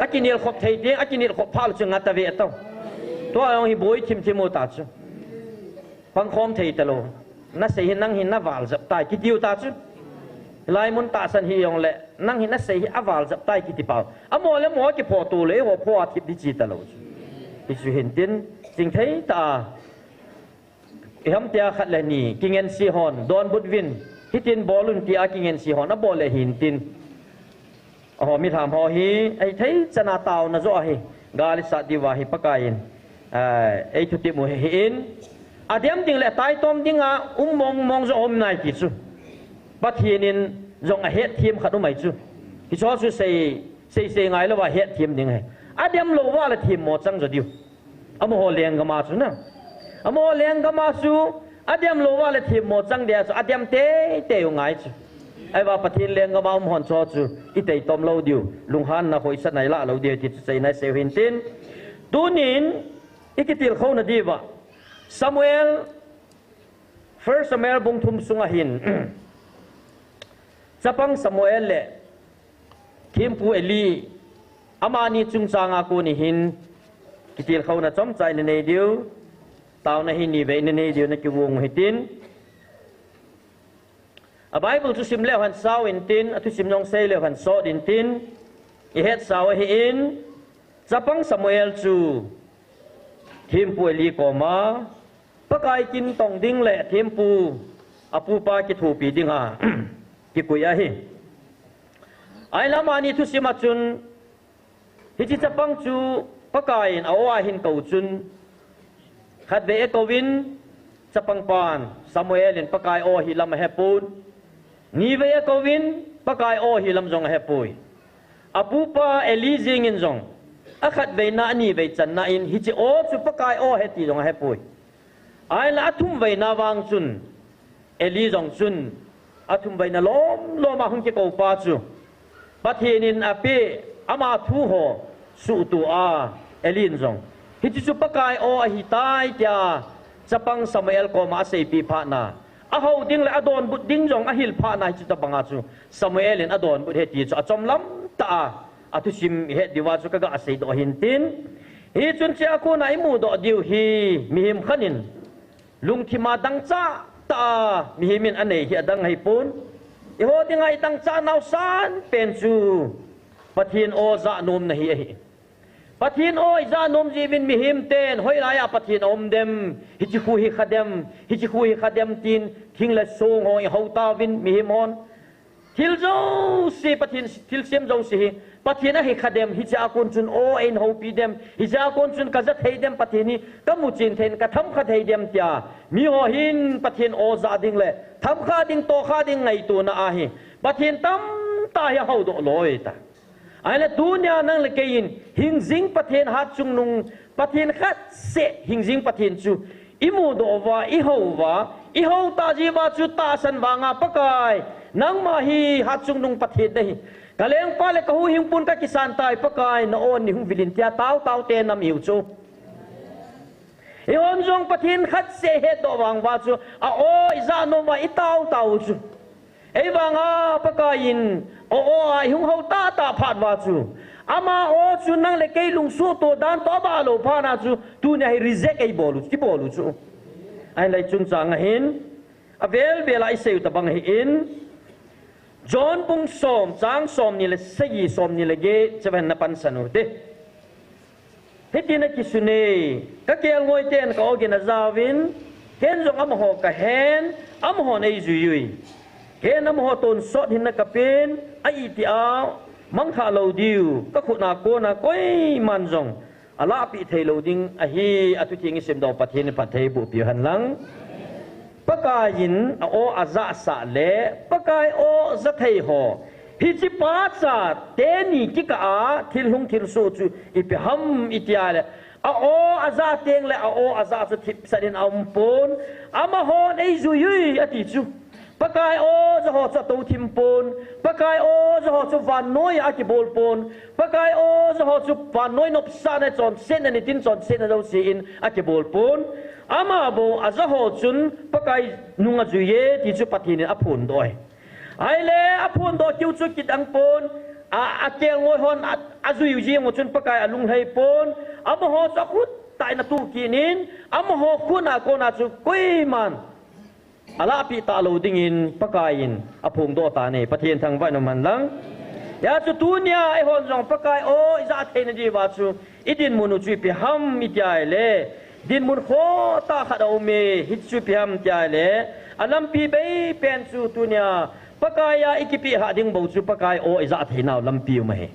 Akinel khop thei teng, akinel khop phah le chu ngat tave tao. Tua jong hi boi thim thim u ta chu. Pangkhom thei talou. Nasei hi nang hi naval jep tai kitiu ta chu. Laimun tahsan hijongle, nang hi nasei hi aval jep tai kiti pau. Amaho le amaho kiphoto le eiho pho a thip ding chi talou chu. Hichu hintin, chingthei tah a, iham tia khat le ni kingensei hon donbut uvin, hitin bol un tia kingensei hon abol le hintin, aho, milham ho hi ahithei chana taona joh ahi, gal isat diuva hi Pakai in, ah, eithutep u ahin, adem ding le taitom dinga um mong mong joh um nai ti chu, Pathen in jong ahetthem khat um ahi chu. Hicho chu sei, sei, sei ngailouva hetthem ding ahi. Adem louva le themmo chang jo diu. Amaho lenggam a chu na. Amaho lenggam a chu adem louva le themmo chang dia chu adem teitei u ngai chu. Ahivang Pathen lenggam a um hon cho chu iteitom lou diu, lunghanna khoisatna ilah lou diu ti chu seina isei u hintin. Tunin ikitilkhouna diuva Samuel, First Samuel bung thum sunga hin, chapang Samuel le thempu Eli, amani chungchanga kon hin kitilkhouna chomcha ina nei diu, taona hi nivei ina nei diu, nakivung u hitin. A Bible chu sim leu hen sao intin, athusim jong sei leu hen sot intin, ihetsau ahin, chapang Samuel chu thempu Eli koma Pakai kin tong ding le thempu apupa kithopi dinga kikoi ahi. Ahinla amani thusim a chun, hiche chapang chu Pakai in a-o a hin kou chun, khatvei akouvin, chapang pan Samuel in Pakai o hilam ahepon, nivei akouvin, Pakai o hilam jong ahepoi. Apupa Eli jeng in jong, akhatveina anivei channa in hiche o chu Pakai o ahi ti jong ahepoi. Ahinla athumveina vang chun, Eli jong chun, athumveina lom lom a hung kikou pa chu Pathen in apeh, ama thu ho suhtoh a, Eli in jong, hiche chu Pakai o ahitai tia chapang Samuel koma aseipeh phatna, ahou ding le adonbut ding jong ahil phatna, hiche tobanga chu Samuel in adonbut ahi ti chu achomlam tah a, athusim ihet diuva chu kaga seidoh ahin tin. Hichun hichea kona imudoh diu hi mihem khat in lungthima dangchah tah a mihem in anei hi adang ahipon. Eiho dinga idangchah nau sanpen chu Pathen o jah nomna hi ahi. Pathen o ijah nom jeh uvin mihem ten hoilai a Pathen aum dem, hiche khu hi kha dem, hiche khu hi kha dem tin thing le song ho ihou tauvin mihem hon. Thil jouse, Pathen thilsem jouse hi Pathen ahi kha dem, hichea kon chun o eihin houpi dem, hichea kon chun kaja thei dem, Pathen hi kamuchen thei in katham kha thei dem tia miho hin Pathen o jah ding le thamkha ding, tohkha ding ngaitona ahi Pathen tamtah hi ahoudoh loi tai. Ahinla tunia nang le kei in hingjing Pathen hatchungnung, Pathen khatseh hingjing Pathen chu imudoh uva, ihou uva, ihou tah jeh uva chu tahsan vanga Pakai Nangma hi hatchungnung Pathen nahi. Ka lengpa le ka huhhingpu in ka kisan tai, Pakai na aw in nei hung vil in, tia tao tao te nam ihiu chu. Eihon jong Pathen khat seh ihetdoh vang uva chu, a aw ija nom uva i tao tao u chu. Ahivanga Pakai in a aw a ihung hou tahtah phat uva chu, ama aw chu nang le kei lungsuhto dan toh abah lou phat na chu, tunia hi reject eibol u, kibol u chu. Ahinlah chungchang a hin, avel vel a isei u tobang ahin, John bung som, chang somni le sagi, somni le get, chu vang na pansan u hite. Hitin akisun e, ka kelngoi ten ka aw gin ajaovin, ken jong amaho kahen, amahon eijui ui. Ken amaho tonsot hinna kapen, a iti a mangthah lou diu, ka khut a kona koiman jong alahpeh thei lou ding ahi. A thutheng isimdoh Pathen in phatthei boh peh u hen lang. Pakai in a aw ajahsah le Pakai aw ja thei ho, hiche pacha teni kikah a thil hung thilsoh chu ipi ham itia le, a aw aja teng le a aw aja chu thipsah in aum pon, amahon eijui ui ati chu. Pakai aw ja ho chu atou thim pon, Pakai aw ja ho chu vannoi a akibol pon, Pakai aw ja ho chu vannoi nopsahna chonsetna nitin chonsetna jouse in akibol pon. Ama bou aja ho chun Pakai nung ajui e ti chu Pathen in aphondoh e. Ahile aphondoh keu chu kidang pon, a, akelngoi hon a, ajui jing u chun Pakai alunglhai pon, amaho chu akhut tah in atuh kit in, amaho khut a kona chu koiman alahpeh talou dingin Pakai in aphongdoh tan ahi. Pathen thangvah in um hen lang. Hijeh chun tunia eihon jong Pakai aw ija theina diuva chu idinmun u chu ipi ham itia le, dinmun khohtah khat aum e, hichu ipi ham itia le, alampi bei pen chu tunia Pakai a ikipeh lhah ding bou chu Pakai aw ija theinau lampi um ahi.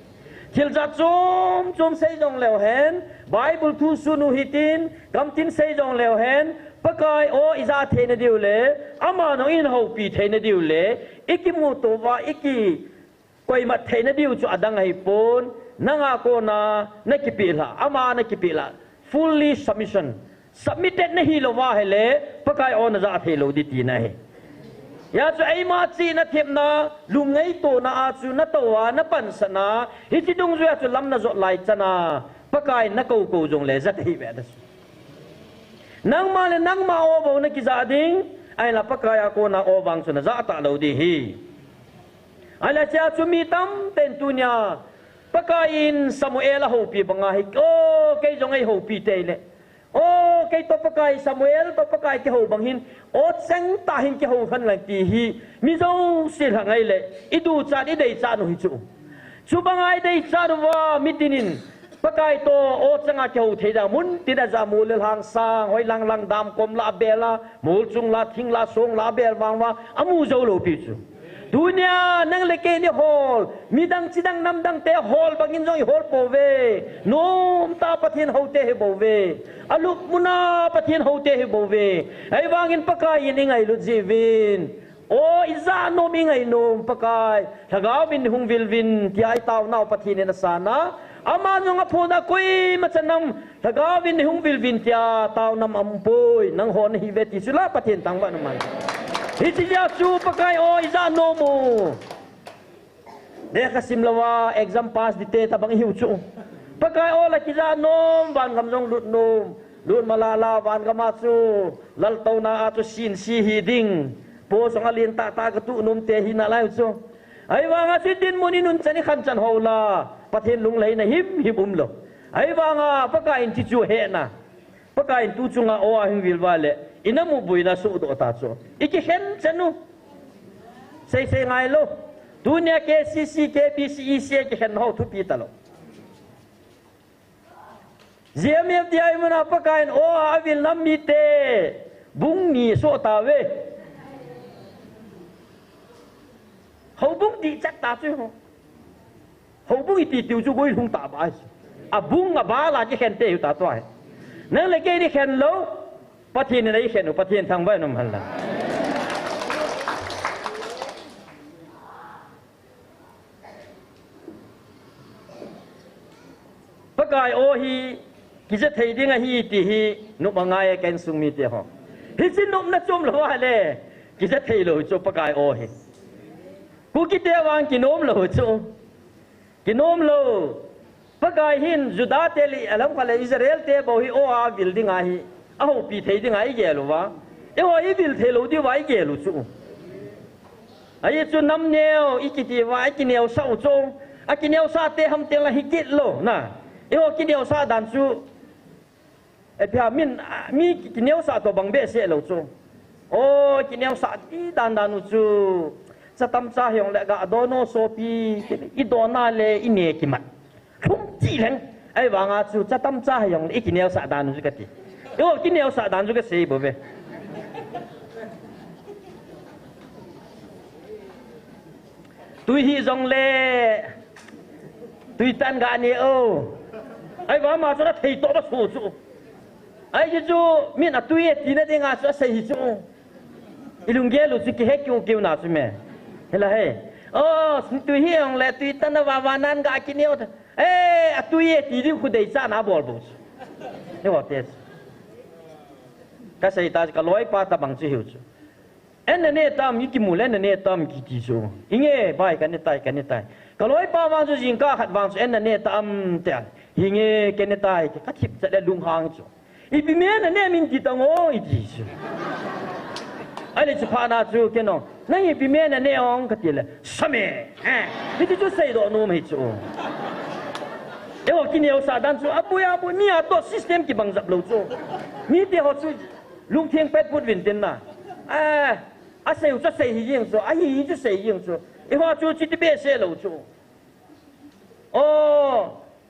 Thil jat chom chom sei jong leu hen, Bible thu sun u hitin, gamtin sei jong leu hen, Pakai aw ija theina diu le, ama nung in houpi theina diu le, ikimuto uva, ikikoimat theina diu chu adang ahi pon, nanga kona nakipeh lhah, ama nakipeh lhah, fully submission. Submitted nahi louva ahile, Pakai aw naja thei lou ding tina ahi. Hijeh chun eima chihna thepna, lungngaitona a chu natou a, napansatna, hiche dungjuia chu lam najot lai chan a, Pakai nakou kou jongle ja thei ve ta chu. Nangma le nangma aw bou nakija ding, ahinla Pakai a kona aw vang chu naja talou ding ahi. Ahile hichea chu mi tamtah in tunia, Pakai in Samuel ahoupi banga hi, o, kei jong eihoupi tei le. O, kei toh Pakai, Samuel toh Pakai kihou bang hin, o, chengtah hin kihou hen lang ti hi, mi jouse lhang ahile, iduchat, ideichat u hi chu. Chubanga ideichat uva, mitin in, Pakai toh, o, changa kihou thei dan, muntin a ja mol le lhang sang, hoi lang lang dam kom la abel a, mol chung la, thing la, song la abel vang uva, amu jou lou pi chu. Tunia nang le kei in ihol, midang chidang namdang te hol bangin jong ihol pouve. Nomtah Pathen houte hi bouve. Alupna Pathen houte hi bouve. Ahivangin Pakai in ingailut jiuvin. O, ija nom, ingai nom Pakai. Lhagao vin hung vil vin, tia itaonau Pathen in asan a. Ama jong aphon a koima chan nam, Lhagao vin hung vil vin tia tao nam aum poi, nangho nahi ve ti chu la Pathen thangvah in um hen. Hiche jeh a chu Pakai aw ija nom u. Lekha sim louva, exam pass ding te tabang ihiu chu. Pakai aw la kija nom, vangam jong lut nom. Lut malala, vangam a chu, laltouna a chu sin si hi ding. Po jong alen tah tah katuh nom te hi nalai chu. Ahivanga chu dinmun inun chan ikhan chan hou la, Pathen lunglhaina himhim umlou. Ahivanga Pakai in hichu ahe na. Pakai in tu chunga aw ahung vil uva le, inamu boina sohdoh ta chu. Ikikhen chan u. Sei sei ngai lou. Tunia K C C, K B C, E C A kikhen ho thupi talou. G M F D I muna Pakai in aw a avil nam mite bung ni asoh tauve. Houbung dih chat ta chu. Houbung iti tiu chu goi lhung ta ba. Abung abal a kikhen te u ta tua hi. Nang le kei dikhen lou. Pathen in eikhen u, Pathen thangvah in um hen lang. Pakai aw hi, kija thei ding ahi ti hi, nop angai e ka insung mite ho. Hiche nopna chom lou ahile, kija thei lou chu Pakai aw hi. Kukite vang kinom lou chu. Kinom lou. Pakai hin Juda te le alam khat le Israel te bou hi aw a vil ding ahi. Ahoupi thei ding ahi gel uva. Eiho i vil thei lou diuva i gel u chu. Ahi chu nam neo i kiti uva, i kineosah u chu. A kineosah te ham teng la hi kit lou na. Eiho kineosah dan chu. Eipia min, mi kineosah toh bang behseh lou chu. Aw, kineosah ti dan dan u chu. Cha tamcha hijongle ga don o sopi, i don a le i ne kimat. Lhum chi leng. Ahivanga chu cha tamcha hijongle i kineosah dan u chu kati. Eiho kineosah dan chu kasei bou ve. Tui hijongle Tui tan ga ne o. Ahivang ama chu athei toh ba so chu. Ahi chu min atui e tina dinga chu asei hi chu. I lunggel u chu kihe kiu kiu na chu me. Hila he. O, tui hijongle tui tan a vava nan ga kineo ta. E, atui e ti ding khu deichat na bol bou chu. Eiho te chu. Kasei ta chu kaloipa tabang chu hiu chu. An nane tam, i kimu le an nane tam kiti chu. Hinge, bai, ka ne tai, ka ne tai. Kaloipa vang chu jingkah khat vang chu an nane tam te an. Hinge, ka ne tai, ka thip chat le lunghang chu. Ipi me nane min ti tang o, iti chu. Ahile chu phat na chu, keiin o. Nang ipi me nane ong kati le. Same, eh. Hiti chu seidoh nom hi chu. Eiho kineosah dan chu, aboi, aboi, mi a toh system kibang jap lou chu. Mite ho chu, Lungtheng pet put vin tin na. A, asei u chu asei hi jeng chu, ahi hi chu sei jeng chu. Eiho chu chuti behseh lou chu. O,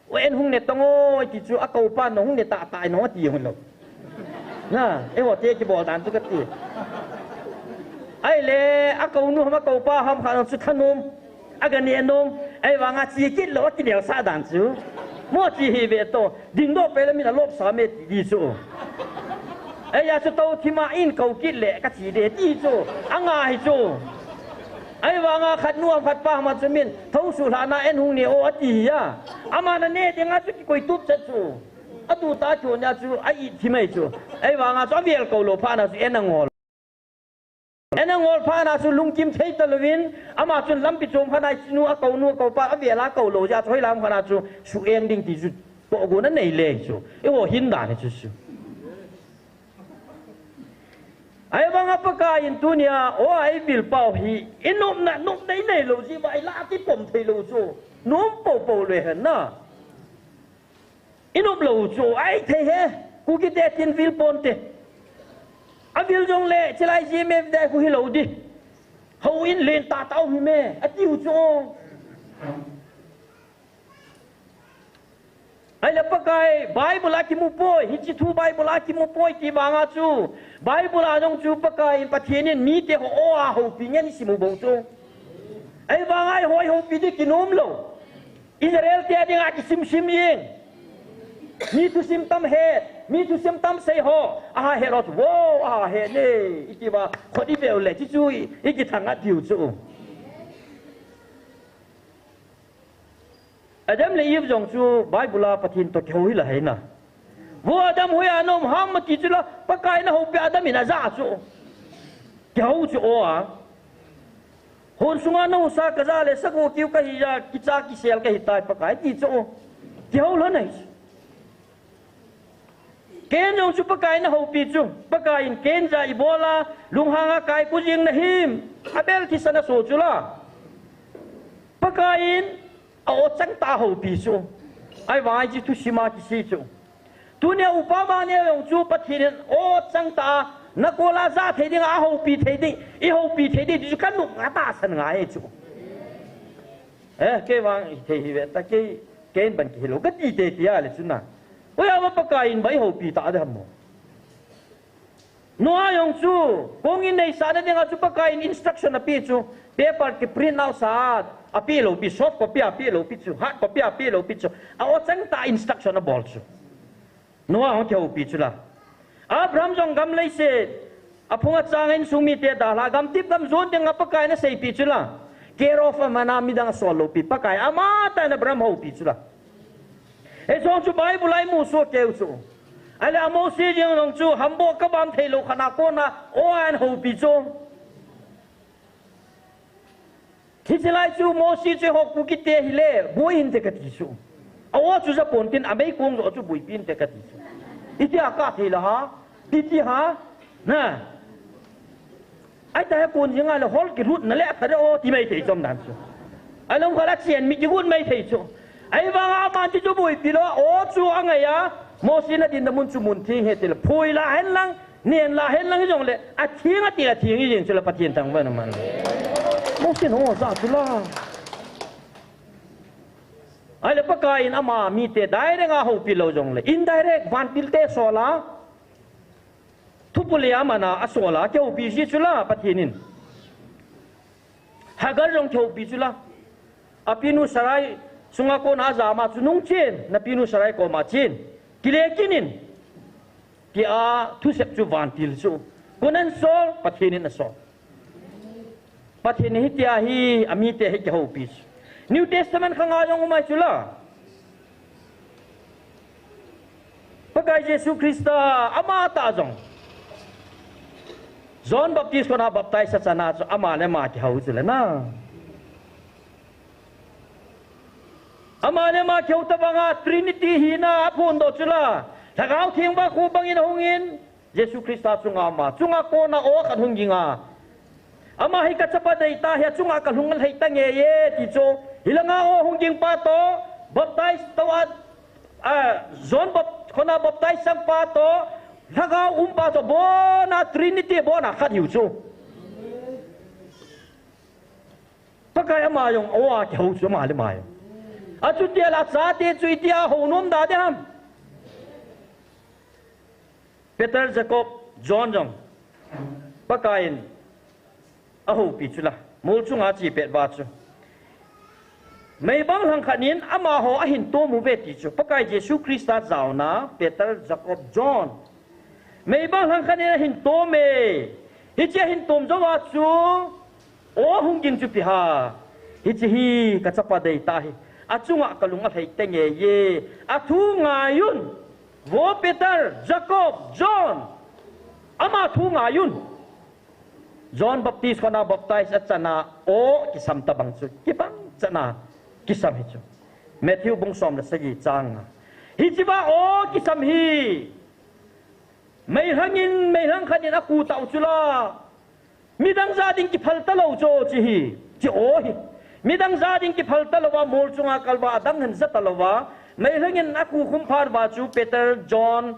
o an hung ne tang o, ti chu akou pa nahung ne tah tah nati hon lou. Na, eiho te kibol dan chu kati. Ahile, akou nu ham akou pa ham khat chu thanom. Aga ne nom, ahivanga chi kit lou, akineosah dan chu. Mo chi hi ve to, dingdoh peh le min alopsa me ti di chu. Eia chu tou thima in kou kit le, ka chi de ti chu. Anga hi chu. Ahivanga khat nu ham khat pa ham chu min, thou suhlhah na an hung ne o ati hi a. Ama nane dinga chu kikoi tup chet chu. Atu ta chu nia chu, a it thim ahi chu. Ahivanga chu avel kou lou phat na chu an angol. An angol phat na chu lungkim thei talouvin, ama chun lampi chom khat na chinu akou nu akou pa avel a kou lou jeh a chu hoilam khat na chu su-eng ding ti chu tohgon anei le chu. Eiho hin dan hi chu chu. Ahivanga Pakai in tunia, o, a i vil pau hi, i nopna, nopna i nei lou jeh uva, i la kipom thei lou chu. Nom poupou le hen na. I nop lou chu, ahi thei he, Kukite tin vil ponte. Avil jongle, chilai ji me dai khu hilou di. Houin len tah tah u hi me, ati u chu. Ahile Pakai, Bible a kimu poi, hiche thu Bible a kimu poi ti vanga chu. Bible a jong chu Pakai in Pathen in mite ho o a houpi ngen i sim u bou chu. Ahivanga eiho i houpi di kinom lou. Israel te dinga kisim sim jeng. Mi thusim tam het, mi thusim tam sei ho. Aha het ho chu, wow, aha het ne. Iti va, khut i veu le, chi chu i, i kithang a tiu chu. Adam le Eve jong chu Bible a Pathen toh kihou hi la hei na. Vo Adam, hoiya na um ham ati chu la, Pakai in ahoupi Adam in aja chu. Kihou chu o a. Hon sunga nahusa kaja le sagoh kiu kahi a, kicha kisel kahi tai Pakai ti chu o. Kihou lhon ahi chu. Cain jong chu Pakai in ahoupi chu. Pakai in Cain ja ibola, lunghang a kaiku jing nahim. Abel thisan aso chu la. Pakai in A-o changtah a houpi chu. Ahivang hiche thusim a kisei chu. Tunia upa mani jong chu Pathen in o changtah a, nakol a ja thei ding a, ahoupi thei ding, ihoupi thei ding, chu kanung a tahsan ngai chu. Eh, kei vang hithei hi ve ta, kei, kei in ban kihilou, kati tei tei a le chu na. Hoiya ma Pakai in ba ihoupi ta ding ham mo. Noah jong chu, kong in neisah na dinga chu Pakai in instruction ape chu, paper ki print out sa, ape lou pi, soft copy ape lou pi chu, hard copy ape lou pi chu, a-o changtah instruction abol chu. Noah jong kihoupi chu la. Abraham jong gam leiset, aphung achang a insung mite dalha, gamtip gam jon dinga Pakai in aseipi chu la. Care of a mana midang asol lou pi, Pakai amatah in Abraham houpi chu la. Hiche jong chu Bible a imu soh keu chu. Ahile a Moses jeng jong chu hamboh kabam thei lou khat a kona o a ahoupi chu. Hiche lai chu Mosi chu eiho Kuki te hile, boi hinte kati chu. A-o chu japon tin, ameikong joh chu boipi hinte kati chu. Itia kah thei la ha, iti ha, na. Ahitah a kon jing a le hol kilutna le athare o ti mai thei chom dan chu. Alom khat a chen mi kigun mai thei chu. Ahivanga aman chu boipi lou, o chu angai a, Mosi in adinna mun chu mun theng ahi tile, phui la hen lang, nen la hen lang hijongle, atheng ati, atheng hijeng chu le Pathen thangvah in um hen. Mosi in ho ja chu la. Ahile Pakai in ama mite direct a houpi lou jongle, indirect vantil te sol a, thupu le a man a asol a, kihoupi ji chu la Pathen in. Hagar jong kihoupi chu la. Apinu Sarai sunga kona ajam a chu nungchen, napinu Sarai koma chen. Kile kin in. Tia thusep chu vantil chu. Koiin asol, Pathen in asol. Pathen in hitia hi amite hi kihoupi chu. New Testament khang a jong um ahi chu la. Pakai Jesu Christa ama tah jong. John Baptist kona baptize achan a chu ama le ama kihou chu le na. Ama le ama kihou tabang a Trinity hina aphondoh chu la. Lhagao Theng vahkho bangin ahung in. Jesu Christa chunga ama, chunga kona o khat hung ging a. Ama hi kachapa deitah ahi, achunga kalung alhai tange e, ti chu. Hilanga o hung ging pa toh, baptize tou a, a, John bap-, kona baptize chang pa toh, lhagao um pa toh, abona Trinity abona khat hiu chu. Pakai ama jong o a kihou chu ama le ama jong. Achuti le achate chu itia hou nom da ding ham. Peter, Jacob, John jong Pakai in ahoupi chu la. Mol chunga ache pet uva chu. Meibang lhang khat in amaho ahin tom uve ti chu. Pakai Jesu Christa jaona Peter, Jacob, John. Meibang lhang khat in ahin tom e. Hiche ahin tom jou a chu. O hung ging chu ipi ham. Hiche hi kachapa deitah ahi. Achunga kalung alhai tange e. Athu ngai un. Vo Peter, Jacob, John. Ama thu ngai un. John Baptist kona baptize achan a o kisam tabang chu. Kibang chan a kisam hi chu. Matthew bung som le sagi chang nga. Hiche va o kisam hi. Meilhang in, meilhang khat in akhu tau chu la. Midang ja ding kiphal talou chu, chu hi, chu o hi. Midang ja ding kiphal talou va, mol chunga kal va, adang hin ja talou va. Meilhang in akhu khum phat uva chu Peter, John,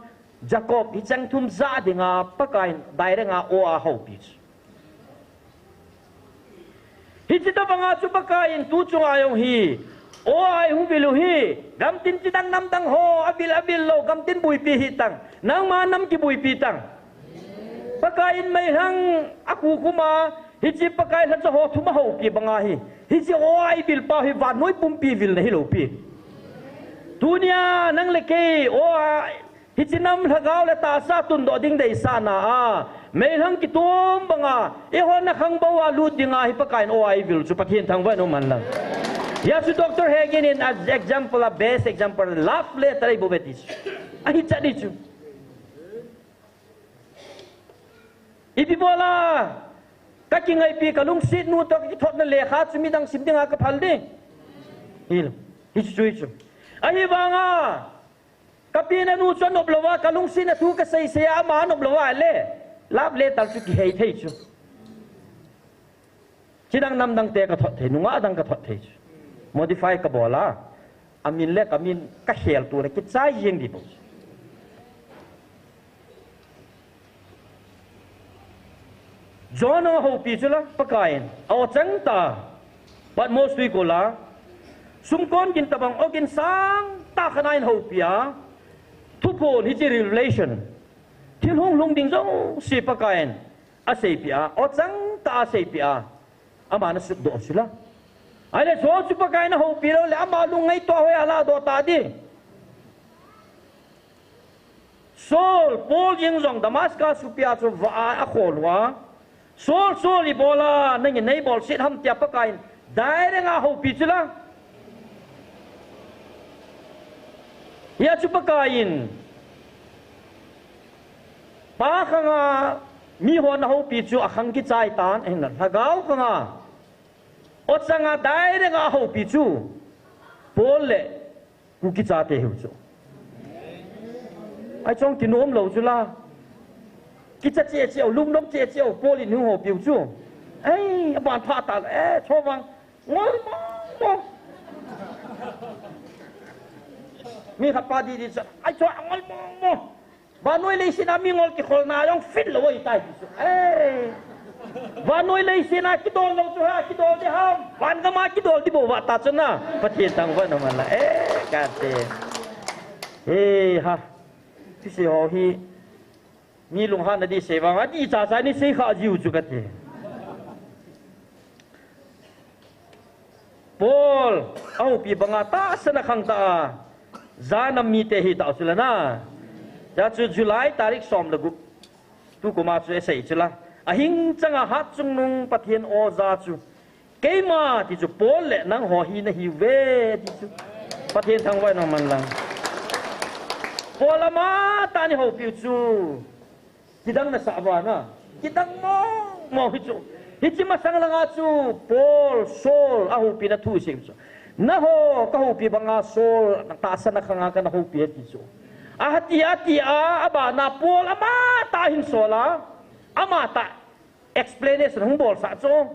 Jacob, hicheng thum ja dinga, Pakai in direct a o a houpi chu. Hiche tabang a chu Pakai in tu chunga jong hi, o a eihung vil u hi, gamtin chidang namdang ho, avil, avil lou, gamtin boipi hitang, nangma nam kiboipi tang. Pakai in meilhang akhu khum a, hiche Pakai lhacha ho thum ahoupi bang ahi. Hiche o a eivil pa hi vannoi pumpi vilna hilou pi. Tunia nang le kei o a hiche nam lhagao le tahsa tundoh ding deisahna a, meilhang kitom bang a, eiho na khang bou a lut ding a hi Pakai in o a eivil chu Pathen thangvah in um hen lang. Hia chu Doctor Hagin in a example a best example love letter eiboh uve ti chu. Ahi chat di chu. Ipi bol a, ka kingaipi ka lungset nu toh ka kithotna lekha chu midang sim dinga ka phal ding. Hilou. Hichu chu hichu. Ahivanga, ka pina nu chu anop lou va, ka lungsetna thu ka seisei a ama anop lou va le. Love letter chu kihei thei chu. Chidang namdang te ka thot thei, nungah dang ka thot thei chu. Modify ka bol a. Amin le ka min ka khel tu le kichai jeng di bou. John ahoupi chu la, Pakai in. A o chang ta. Patmos tui kol a. Sumkon gin tabang ogin sang ta khat a eihoupi a. Thuphon hiche revelation. Thil hung lhung ding jouse Pakai in. Aseipeh a, o chang ta aseipeh a. Aman asutdoh chu la. Ahile Saul chu Pakai in ahoupi lou le, ama lungngaito a hoi a ladoh ta di. Saul, Paul jeng jong Damascus khopi a chu vah a akhol uva. Saul, Saul, ipi bol a nangin neibolset ham tia Pakai in direct a ahoupi chu la. Hia chu Pakai in Pa khanga miho ana houpi chu akhang kichai tan, ahinla lhagao khanga Ochang a direct a houpi chu Paul le Kuki chate hiu chu. Ai chong kinom lou chu la. Kicha che che u, lungdong che che u, Paul in hung houpiu chu. Ai, aban pha ta, eh, chawang. Ngol mo mo. Mi khat pa di di chu. Ai, chawang ngol mo mo. Vannoi leiset a mingol kikholna jong fit lou ahitai ti chu. Eh. Vannoi leiset a kidol lou chu ha, kidol di ham. Van gam a kidol di bou va ta chu na. Pathen thangvah in um hen lang. Eh, kati. Eh, ha. Thusei ho hi. Mi lunghanna di sei vang a di cha cha ni sei kha jiu chu kati. Paul, ahoupi banga tahsan a khang ta a, ja nam mite hi tao chu la na. Ja chu July tarik som le gup. Tukum a chu asei chu la. Ahing chang a hat chungnung Pathen aw ja chu. Keima ti chu Paul le nangho hi nahiu ve ti chu. Pathen thangvah in um hen lang. Paul ama tah in ihoupiu chu. Kidang nasa uva na. Kidang mong mong hi chu. Hiche masang langa chu Paul, Saul, ahoupina thu isei chu. Nangho kahoupi banga Saul, tahsan a khang a kana houpi e ti chu. Ati, ati a, abana Paul ama tah hin sol a. Ama tah explanation hung bolsah chu.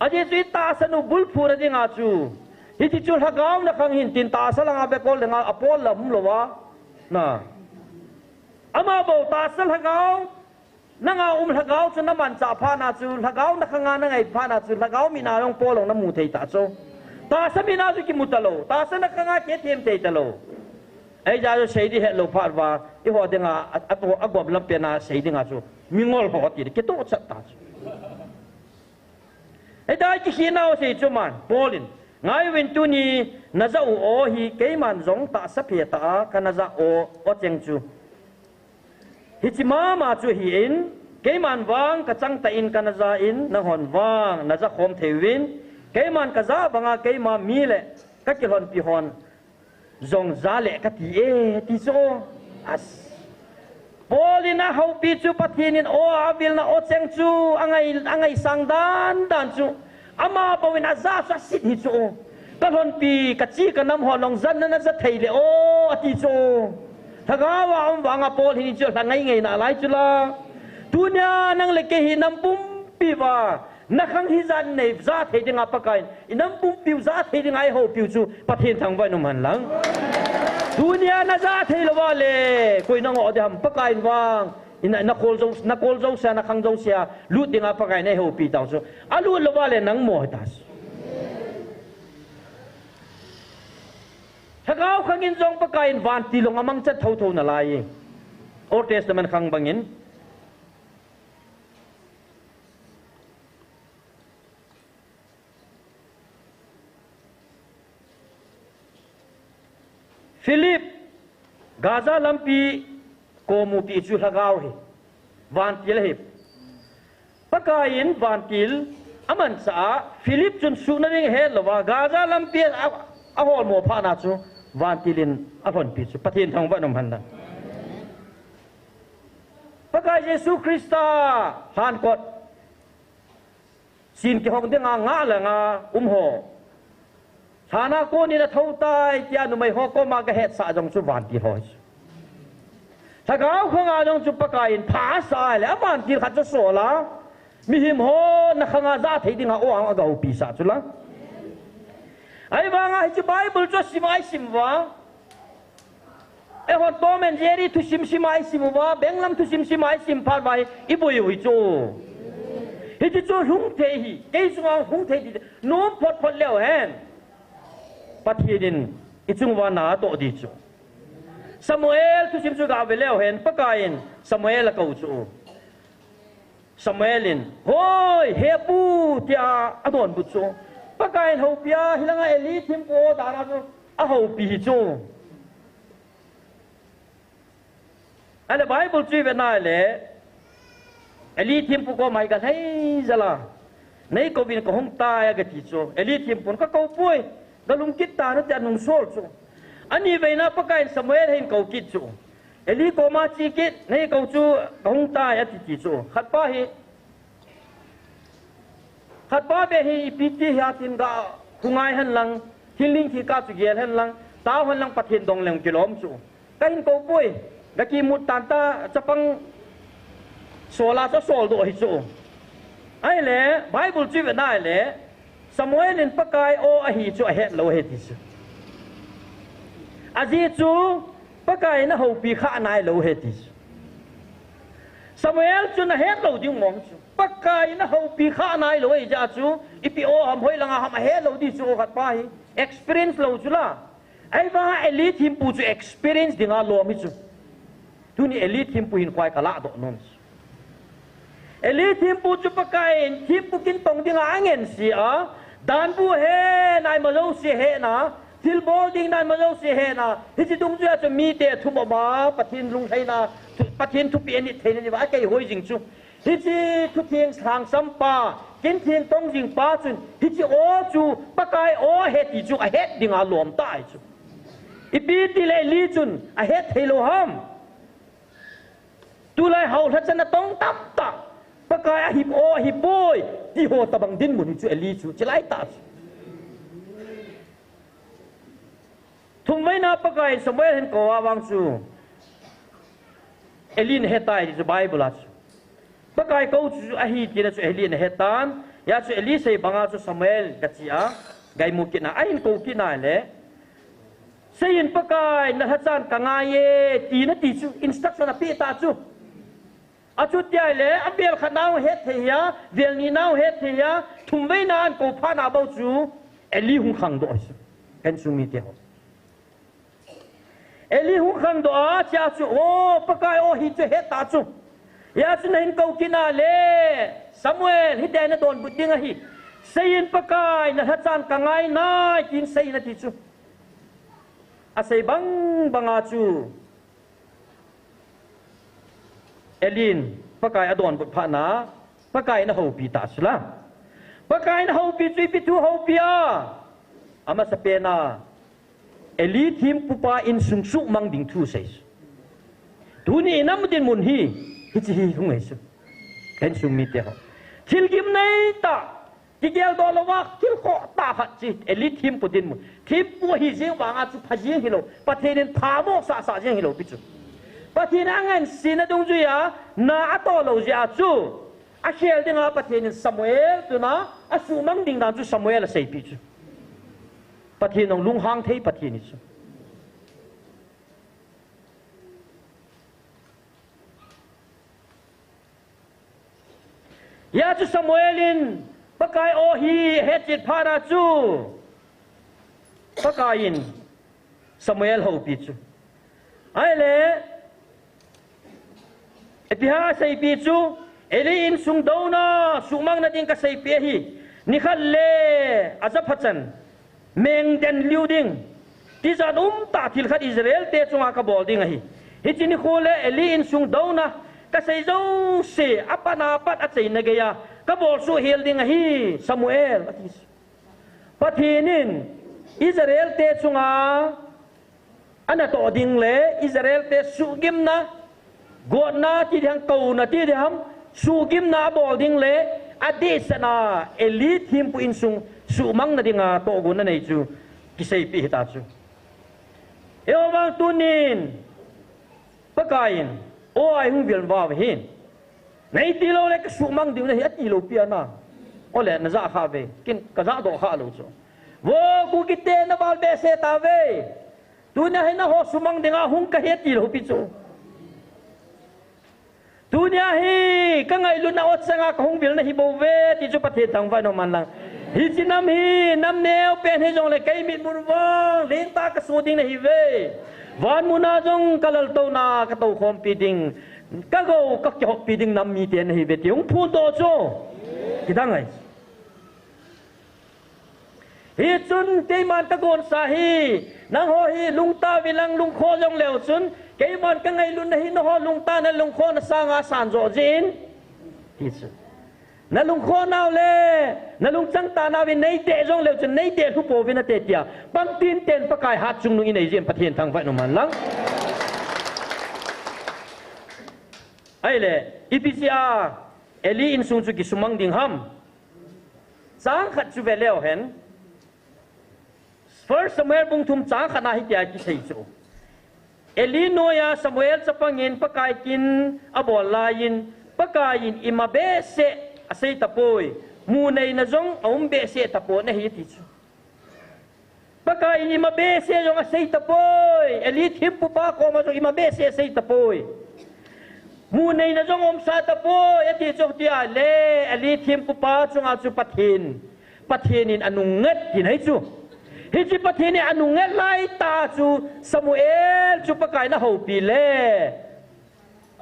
Ajeh chu itahsan u bulphu na dinga chu. Hiti chu lhagao na khang hin tin tahsa langa bek ol dinga a Paul la um lou a. Na. Ama bou tahsa lhagao, nanga um lhagao chu na manchah phat na chu, lhagao na khanga na ngai phat na chu, lhagao mit na jong Paul jong na mu thei ta chu. Tahsa mit na chu kimu talou, tahsa na khanga kithem thei talou. Eija chu sei di het lou phat uva, eiho dinga, a, a, agom lam pen a sei dinga chu, mingol ho ti, kitoh chat ta chu. Eita kikhel nau sei chu man, Paul in, ngai uvin tuni, na ja u aw hi, keiman jong tahsa phe tah a, kana ja aw, aw cheng chu. Hiche mama chu ahin, keiman vang kachang tah in kana ja in, nanghon vang naja khom thei uvin, keiman kaja banga keima mi le kakilhonpi hon jong ja le kati e, ti chu. As. Paul in ahoupi chu Pathen in aw avilna aw cheng chu angai, angaisang dan dan chu. Ama bou in aja chu asit hi chu. Kalhonpi, kachi kanam ho nong jan na naja thei le o, ati chu. Lhagao a um vanga Paul hin chu lha ngai ngai nalai chu la. Tunia nang le kei hi nam pumpi uva, na khang hi jan nei ja thei dinga Pakai in, inam pumpi u ja thei dinga eihoupiu chu Pathen thangvah in um hen lang. Tunia naja thei lou uva le, koi nangoh ding ham Pakai in vang. Ina, na kol jo, na kol jousea, na khang jousea, lut dinga Pakai in eihoupi tau chu. Alut lou uva le nang mo hita chu. Lhagao khang in jong Pakai in vantil jong amangchat thotho nalai. Old Testament khang bangin. Philip, Gaza lampi komu pi chu lhagao hi. Vantil ahi. Pakai in vantil amanchah a, Philip chun suhna ding ahet louva, Gaza lampi a, aholmo phat na chu, vantil in alhonpi chu, Pathen thangvah in um hen lang. Pakai Jesu Christa, lhankot, sin kihong dinga ngah le nga um ho. Lhan a kon in atho tai, tia numei ho koma gahetsah jong chu vantil ho hi chu. Lhagao khanga jong chu Pakai in pha asah le, avantil khat chu asol a. Mihem ho na khanga ja thei dinga aw ang agahoupi sah chu la. Ahivanga hiche Bible chu asim a isim uva. Eihon Tom and Jerry thusim sim a isim uva, benglam thusim sim a isim phat uva hi, iboi u hi chu. Hiti chu lhung thei hi, kei chunga lhung thei ti, nom phot phot leu hen. Pathen in ichung uva na atoh di chu. Samuel thusim chu gave leu hen, Pakai in Samuel akou chu. Samuel in, "Hoi, he pu," tia adonbut chu. Pakai in houpi a, hilanga Eli thempu dan a chu ahoupi hi chu. Ahile Bible chu ivet na le, Eli thempu koma hi galhai jal a, "Nei kouvin kahung tai," agati chu. Eli thempun, "Kakou poi, galum kit tan," ati anung sol chu. Ani veina Pakai in Samuel hin kou kit chu. Eli koma che kit, "Nei kou chu kahung tai," ati ti chu. Khat pa hi, Khatpa beh hi ipi ti hia tin ga khungai hen lang, thil ning thil kah chu gel hen lang, tao hen lang Pathen dong leng kilom chu. Ka hin kou poi, ga kimut tan ta chapang sol a chu sol doh hi chu. Ahile, Bible chu i vet na ahile, Samuel in Pakai aw ahi chu ahet lou ahi ti chu. Ajeh chu, Pakai in ahoupi kha nai lou ahi ti chu. Samuel chun ahet lou ding mong chu. Pakai in ahoupi kha nai lou ahi jeh chu, ipi aw ham hoi langa ham ahet lou di chu aw khat pa hi. Experience lou chu la. Ahivang Eli thempu chu experience dinga lom hi chu. Tuni Eli thempu hin khoi ka lah doh nom chu. Eli thempu chu Pakai in thempu kin tong dinga angen si a, dan bu he nai ma jouse he na, thil bol ding dan ma jouse he na, hiche dungjuia chu mite thum a ma, Pathen lunglhaina, thu, Pathen thupeh anit theina diuva, akei hoi jing chu. Hiche thu theng lhangsam pa, kin theng tong jing pa chun, hiche aw chu, Pakai aw ahi ti chu, ahet dinga lom ta ahi chu. Ipi ti le Eli chun, ahet thei lou ham. Tulai hao lhachan atong tamtah. Pakai ahi, aw ahi poi. Ti ho tabang dinmun hi chu Eli chu. Chilai ta chu. Thumveina Pakai Samuel hin kou a vang chu. Eli in ahe tai ti chu Bible a chu. Pakai kou chu ahi tina chu Eli in ahe tan. Hia chu Eli sei banga chu Samuel ga chi a. Ga imu kit na. Ahin kou kit na le. Seiyin Pakai, na lhachan ka ngai e, ti nati chu, instruction apeh ta chu. Achuti ahile, avel khat na hung het thei hia, vel ni na hung het thei hia, thumveina ahin kou phat na bou chu, Eli hung khangdoh ahi chu. Ka insung mite ho. Eli hung khangdoh a, chia chu, o, Pakai aw ahi chu het ta chu. Hia chu na hin kou kit na le, Samuel, hitia na donbut ding ahi. Seiyin Pakai, na lhachan ka ngai nai, tin sei nati chu. Asei bang banga chu. Eli in, Pakai adonbut phat na, Pakai in ahoupi ta chu la. Pakai in ahoupi chu ipi thu houpi a. Amasapen a, Eli thempu pa insung suhmang ding thu asei chu. Tuni in amu dinmun hi, hiche hi hung ahi chu. Ka insung mite ho. Thil gimnei tah, Kigeldoh louva, thil khoh tah khat chu, Eli thempu dinmun. Thempu ahi jeng vanga chu pha jeng hilou. Pathen in phamo sahsah jeng hilou pi chu. Pathen in angansena dungjuia, na atoh lou jeh a chu. Akhel dinga Pathen in Samuel tuna, asuhmang ding dan chu Samuel aseipeh chu. Pathen jong lunghang thei Pathen ahi chu. Hia chu Samuel in Pakai aw ahi ahet chet phat a chu Pakai in Samuel houpi chu. Ahile, ipi ham aseipeh chu, Eli insung douna, suhmangna ding kaseipeh ahi. Nikhat le, ajapha chan. Mengden liu ding. Tijat umtah thil khat Israel te chunga kabol ding ahi. Hiche nikho le Eli insung douna kasei jouse apat apat achaina geiya kabol soh hel ding ahi, Samuel, ati. Pathen in Israel te chunga anatoh ding le Israel te suhgimna, gotna ti ding ham, kouna ti ding ham, suhgimna abol ding le, adehset a Eli thempu insung suhmangna dinga tohgon anei chu, kiseipeh hita chu. Hijeh vang tunin, Pakai in, o ai hung vil vau hin. Nei tilou le kasuhmang diu nahi, atilou pi ana. Ole, najah kha ve, ken kajah doh kha lou chu. Vo, Kuki te naval behseh tauve. Tunia hi nangho sumang dinga hung kahi atilou pi chu. Tunia hi kangailutna ot sanga kahung vil nahi bouve, ti chu Pathen thangvah in umhen lang. Hiche nam hi, nam neo pen hijongle kei mitmun vang, lentah kaso ding nahiuve. Van muna jong kalaltouna katoukhompi ding, kagou kakihoppi ding nam mite nahiuve, ti hung phondoh chu. Kidang ahi. Hichun keiman kagonsa hi, nangho hi lungtah uvin lang lungkho jongleu chun, keiman kangailutna hi nangho lungtahna lungkhona sanga sanjoh jin. Hichun. Nalungkhonau le, nalungchang tahnau vin neideh jongleu chun, neideh lhu pouvin ati tia. Pangtin ten Pakai hatchungnung inei jin Pathen thangvah in umhen lang. Ahile, ipi jeh a, Eli insung chu kisumang ding ham. Chang khat chu ve leu hen. First Samuel bung thum chang khat na hitia kisei chu. Eli noiya Samuel chapangin Pakai kin abol laiyin, Pakai in ima behseh asei tapoi, mu neina jong aum behseh tapon ahi ati chu. Pakai in ima behseh jong asei tapoi, Eli thempupa koma jong ima behseh asei tapoi. Mu neina jong aumsa tapoi, ati chu tia le, Eli thempupa chunga chu Pathen, Pathen in anungngat tin ahi chu. Hiche Pathen in anungngat laitah chu Samuel chu Pakai in ahoupi le.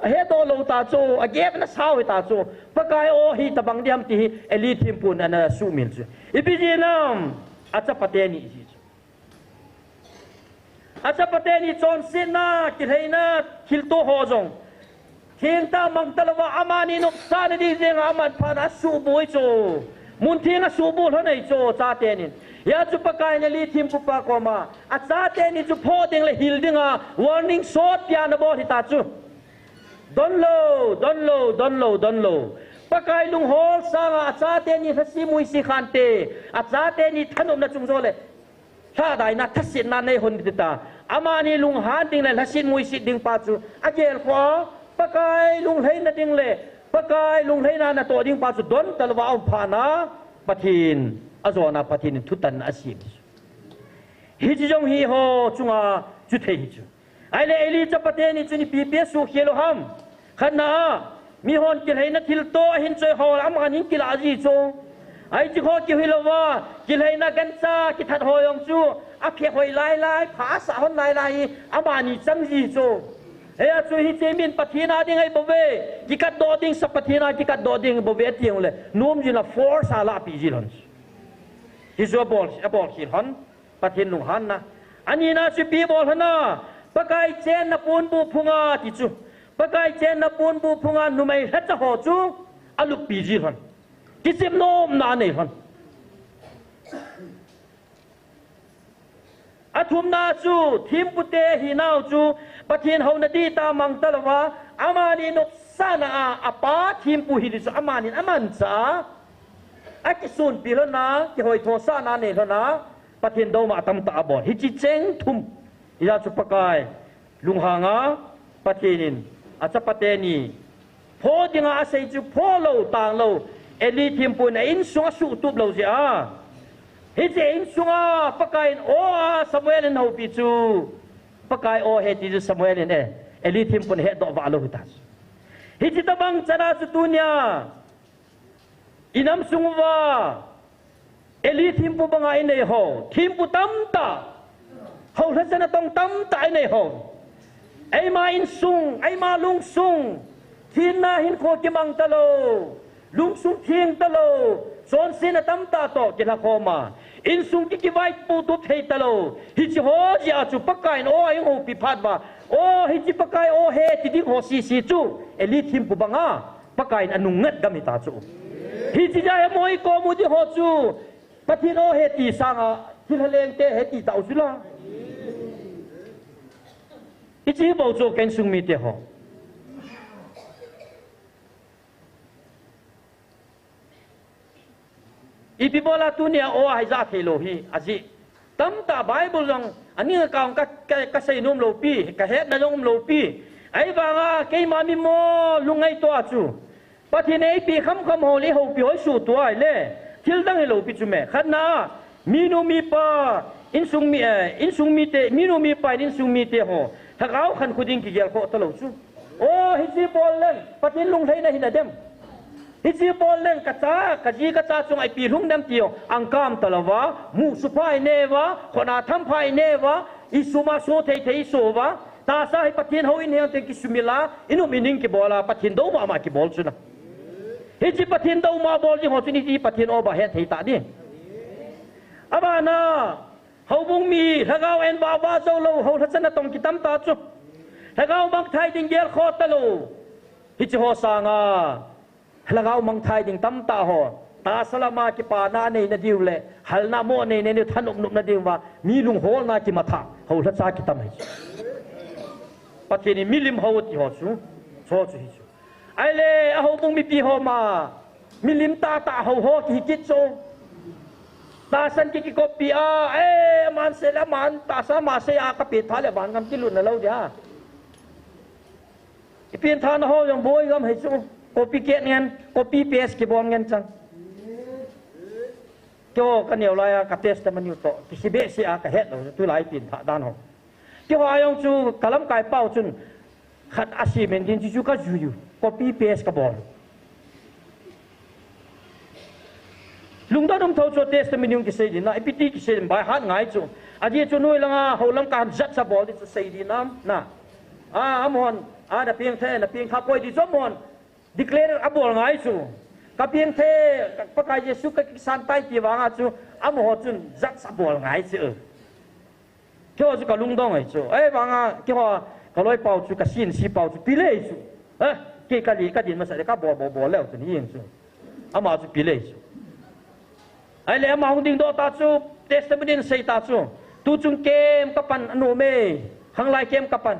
Ahedoh lou ta chu, agep ana sao hita chu, Pakai aw hitobang diham ti hi Eli thempun ana sumil chu. Ipi jeh ham, achapa teni ji chu. Achapa teni chonsetna, kilhaina, thilto ho jong. Thengtah mangtah louva, amani nopsahna ding jenga aman phat a asuhboi chu. Muntheng asuhboi lhon ahi chu, chatenin. Hia chu Pakai in Eli thempupa koma, achateni chu phoh ding le hil dinga, warning shot pia anabol hita chu. Donlou, donlou, donlou, donlou. Pakai lunghol sanga achateni lhasetmuiset khante, achateni thanopna chung jo le lhadaina, thasetna nei hon ding ta. Amani lunghan ding le lhasetmuiset ding pa chu agelkhoh a, Pakai lunglhaina ding le Pakai lunglhaina natoh ding pa chu don talouva aum phat na, Pathen ajona, Pathen in thutanna asem. Hiche jong hi ho chunga chu thei hi chu. Ahile Eli chapa teni chun ipi ipi asuhkhel u ham. Khatna a, mihon kilhaina thilto ahin choi ho, amanin kilah ji chu. Hiche ho kihoi louva, kilhaina gancha kithat ho jong chu, aphe hoi lai lai, pha asah hon lai lai hi, amani chang ji chu. Hia chu hiche min Pathen a ding ahi bouve, kikatdoh ding sa, Pathen a kikatdoh ding bouve ati jongle, nom jin a force a lahpeh ji lhon. Hichu abol, abolkhel lhon. Pathen lunghanna. Anina chu ipi bol lhon a, Pakai chenna ponbuh phunga ti chu. Pakai chenna ponbuh phunga numei lhacha ho chu aluppi ji lhon. Kichep nomna anei lhon. Athumna chu, thempute hinau chu, Pathen houna dihtah mangtah louva, amani nopsahna a, apa thempu hi ti chu amanin amanchah a, akisonpi lhon a, kihoithosahna anei lhon a, Pathen douma tamtah abol. Hiche cheng thum. Hijeh chun Pakai lunghanga, Pathen in achapa teni phoh dinga asei chu phoh lou, tang lou. Eli thempun a insung asuhtup lou jeh a. Hiche insunga Pakai in aw a Samuel in houpi chu, Pakai aw ahi ti chu Samuel in, eh, Eli thempun ahetdoh vah lou hita chu. Hiche tobang chan a chu tunia inam sung uva Eli thempu banga inei ho, thempu tamtah, hou lhacha natong tamtah inei ho. Eima insung, eima lungsung, thenna hinkho kimang talou, lungsung theng talou, chonsetna tamtah toh kilhakhom a, insung ki kivaipoh tup thei talou. Hiche ho jeh a chu Pakai in aw a eihoupi phat uva, aw hiche Pakai aw ahi ti ding ho sese chu Eli thempu banga Pakai in anungngat gam hita chu. Hiche jeh a amaho ikom u ding ho chu, Pathen aw ahi ti sanga thilha lengte ahi ti tau chu la. Hiche bou chu ka insung mite ho. Ipi bola tunia aw a hijat thei lou hi, ajeh tamtah Bible jong, aning a kong ka, ka, kasei nom lou pi, kahetna jong um lou pi. Ahivanga keima mimo lungngaito a chu, Pathen in eipeh khamkham ho le eihoupi ho isuhtup a ahile, thil dang hilou pi chu me. Khatna, minu mipa, insung mi, eh, insung mite, minu mipa in insung mite ho lhagao khankho ding kigelkhoh talou chu. Aw, hiche bol leng Pathen lunglhaina hina dem. Hiche bol leng kacha, kaji kacha chunga ipi lhung dem ti jong angkam talouva, musuh pha inei uva, khona tham pha inei uva, isum a so thei thei iso uva, tahsa hi Pathen houin heng teng kisumil a, inum ining kibol a, Pathen douma ma kibol chu na. Hiche Pathen douma bol jing ho chun hiche Pathen aw ba hethei ta ding. Abana, houbung mi, lhagao en vah vah jou lou, hou lhacha natong kitam ta chu. Lhagao mangthai ding gelkhoh talou. Hiche ho sanga lhagao mangthai ding tamtah ho, tahsa lama kipana aneina diu le, halna mo aneina diu, thanop nopna diuva, mi lungholna kimatha, hou lhacha kitam ahi. Pathen in milim hou ati ho chu, chu chu hi chu. Ahile, a houbung mipi ho ma, milim tahtah hou ho kihi kit chu. Tahsan ki, ki copy a, eh, aman sei le, aman tahsan ama sei a, ka pi tha le, van gam kilut na lou dia. I pi tha na ho jong boi gam hi chu, copy ket ngen, copy paste kibol ngen chang. Keiho ka neo lai a, ka testimony toh, ki si be si a, ka het lou, tulai pi tha dan ho. Keiho a jong chu, ka lamkai pau chun, khat a si men din chu, chu ka ju ju, copy paste ka bol. Lungdon um tho chu testimony kisei ding na, ipi ti kisei ding by heart ngai chu. Ajeh chu noi langa hou lam ka han jat sa bol ding chu sei ding nam na. A, amahon, a, na piang the, na piang tha poi ding chu amahon. Declare a bol ngai chu. Ka piang the, ka Pakai Jesu ka kisan tai ti vanga chu, amaho chun jat sa bol ngai chu. Keiho chu ka lungdong ahi chu. Ahivanga, keiho, ka loi pau chu, ka sin si pau chu, pi le chu. Eh, kei ka li, ka din masa le, ka bol, bol, bol leu chu, ni jeng chu. Ama chu pi le chu. Ahile ama hung ding doh ta chu, testimony in sei ta chu. Tu chung kem ka pan anom e, khanglai kem ka pan.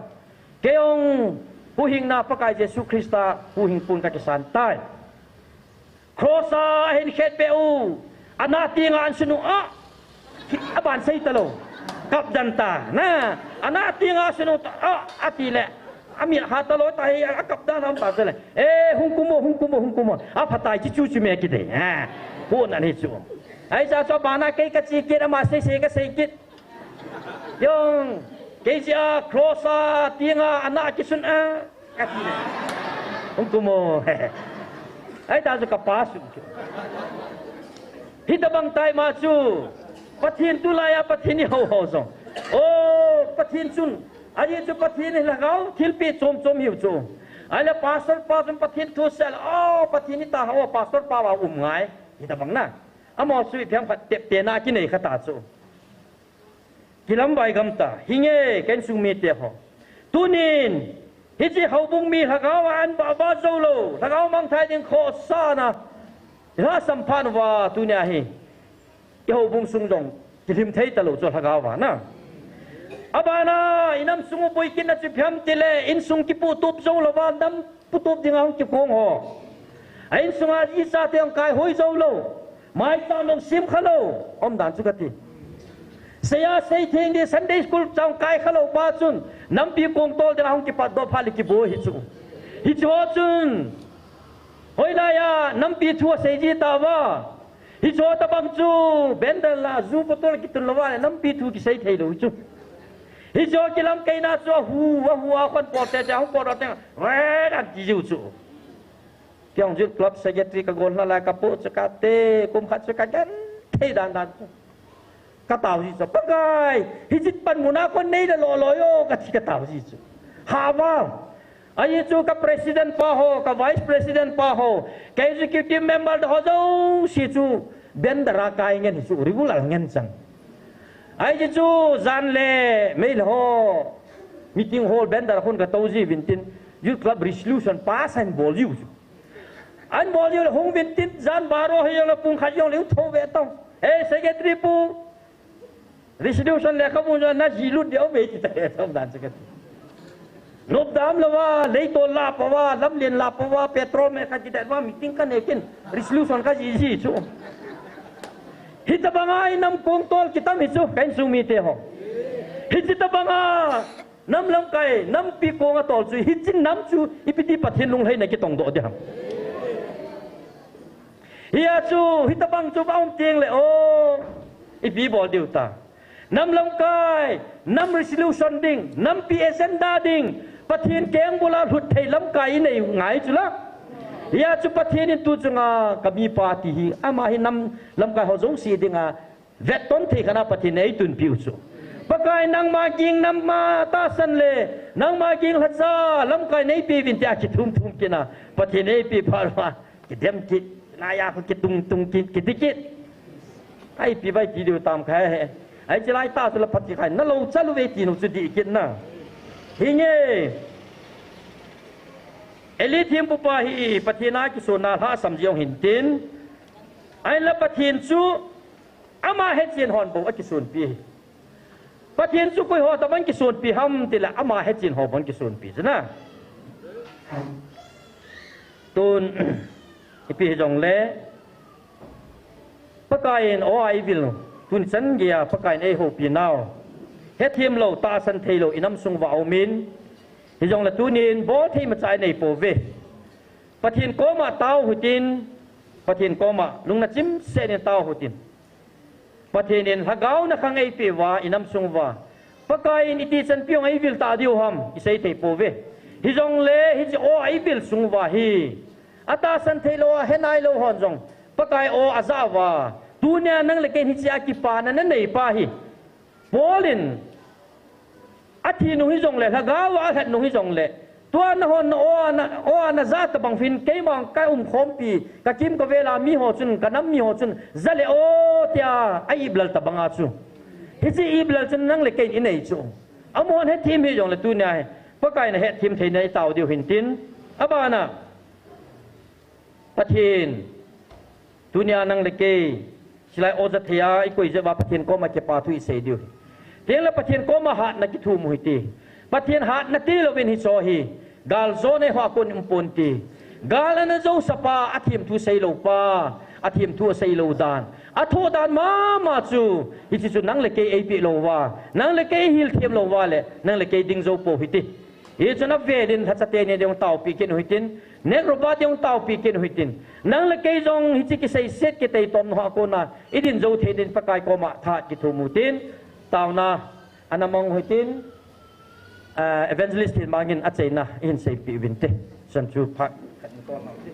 Kei jong, huhhingna Pakai Jesu Christa, huhhing pun ka kisan tai. Cross a ahin khet peh u, ana tinga ahin sun u, a, aban sei talou. Kap dan ta, na, ana tinga sun u, a, ati le. Ami ha talou ta hi, a kap dan ham ta le. Eh, hung kum o, hung kum o, hung kum o. Aphatai chi chu chi me kidei. Ha. Pu nan hi chu. Ahi cha chu abana kei ka chi kit, ama sei sei ka sei kit. Jong, kei jeh a cross a, tinga, ana kisun a, kati le. Hung kum o. Ahi ta chu ka pa sun chu. Hitabang tai ma chu. Pathen tulai a Pathen i hou hou jong. O, Pathen chun. Ajeh chu Pathen hi lhagao, thilpeh chom chom hiu chu. Ahile pastor pa chun Pathen thu sel. O, Pathen i ta hou, pastor pa va um ngai. Hitabang na. Amaho chu i phiam khat tep te na kinei khat ta chu. Kilamvai gam ta, hinge, ka insung mite ho. Tunin, hiche houbung mi lhagao a an ba ba jou lou, lhagao mangthai ding khohsahna, lhasam phat uva, tunia hi, i houbung sung jong, kilhim thei talou chu lhagao a na. Abana, i nam sung u boikit na chu phiam tile, insung kiputup jou louva, nam putup dinga hung kikong ho. A insunga ichate hung kaihoi jou lou. Maicham jong sem kha lou. Umdan chu kati. Seija seitheng di Sunday school chang kai kha lou pa chun. Nampi kong tol dinga hung kipat doh phat le kiboi hi chu. Hiche ho chun. Hoilai a nampi thu asei ji tauva. Hiche ho tabang chu. Bender la ju bottle kitun louva le nampi thu kisei thei lou chu. Hiche ho kilamkaina chu ahu, ahu a khon pote te, ahung pot te. Ve dan ti jiu chu. Tiang Youth Club Secretary ka gol na lai ka pu chu ka te, kum khat chu ka gen thei dan dan chu. Ka tao ji chu, Pakai, hiche panmun a kon nei le lo lo jo, ka ti ka tao ji chu. Ha va. Ahi chu ka President pa ho, ka Vice President pa ho, ka Executive Member ho jouse chu, bender a kai ngen hi chu, regular ngen chang. Ahi chu, jan le, mei le ho, meeting hall bender a khun ka tou ji uvin tin, Youth Club resolution pass ahin bol jiu chu. Ahin bol jiu le hung uvin tin, jan baro hi jong le pung khat jong le u tho ve tong. Eh, Secretary pu, resolution lekhabu jong na ji lut dia u ve ti ta he tong dan Secretary. Nop dam louva, leitol la pouva, lamlen la pouva, petrol me kha kidet uva, meeting ka nei kin, resolution ka ji ji chu. Hitabanga i nam kong tol kitam hi chu, ka insung mite ho. Hitabanga, Nam lamkai, nampi kong a tol chu, hiche nam chu, ipi ti Pathen lunglhaina kitong doh ding ham. Hia chu, hitabang chu va um teng le, o, ipi bol diu ta. Nam lamkai, nam resolution ding, nampi agenda ding, Pathen keng bula lhut thei lamkai i nei ngai chu la. Hia chu Pathen in tu chunga, ka mipa ti hi, ama hi nam lamkai ho jouse dinga, Vetton thei khat a Pathen in eitunpi u chu. Pakai nangma ging nam a tahsan le, nangma ging lhacha, lamkai neipe uvin tia kithum thum kit na, Pathen in eipe phat uva, kidem kit, laiya khu kitung tung kit, kiti kit. Aipi vai ti diu tam khai he. Ahi chilai ta chu la phat kikhai, na lo chal uve ti nu chu dih kit na. Hinge. Eli thempu pa hi Pathen a kisonna lhasam jeng hin tin. Ahinla Pathen chu Ama hechen hon bou akisonpi. Pathen chu koi ho tobang kisonpi ham tile ama hechen ho bou kisonpi chu na. Tun, ipi hijongle, Pakaiyin aw a eivil u, tuni chan geiya Pakaiyin eihoupi nau, hethem lou, tahsan thei lou inam sung uva aumin, hijongle tunin bolthei imacha inei pouve. Pathen koma tao hitin, Pathen koma lungna chimset in tao hitin. Pathen in lhagao na khang eipeh uva, inam sung uva Pakaiyin iti chanpi hung eivil ta diu ham, isei thei pouve. Hijongle hiche aw a eivil sung uva hi, atahsan thei lou a, henai lou hon jong Pakai aw aja uva, tunia nang le kei hiche a kipana nanei pa hi, Paul in athi nung hijongle, lhagao a alhat nung hijongle, tua nahon na aw a na, aw a naja tabang hin, keima ka umkhompi, ka kim ka vel a miho chun, ka nam miho chun, ja le aw, tia a iplal tabang a chu, hiche iplal chun nang le kei inei chu. Amahon hethem hijongle tunia hi, Pakaiyin ahethem theina itao diu hintin, abana Pathen, tunia nang le kei, hilai aw ja thei a ikoi jeh uva Pathen koma kipa thu isei diu hi. Tengle Pathen koma hatna kithum u hite. Pathen hatna tilouvin hicheho hi, galjona eiho a kon um ponte. Gal ana jousapa, athemthu seilou pa, athemthu aseilou dan, athoh dan mama chu, hiche chu nang le kei eipeh lou uva, nang le kei eihil them lou uva le, nang le kei ding jou pou hite. Hichun avel in lhacha teni ding hung taopi kit u hitin, Nat Roberts ding hung taopi kit u hitin. Nang le kei jong hiche kiseiset kiteitom nau a kona idin jou thei din Pakai koma thahat kithum u tin, taona ana mang u hitin, ah, Evangelist Thinmang in achaina ihin seipeh uvinte. Chan chu phat khat na ton nau tin.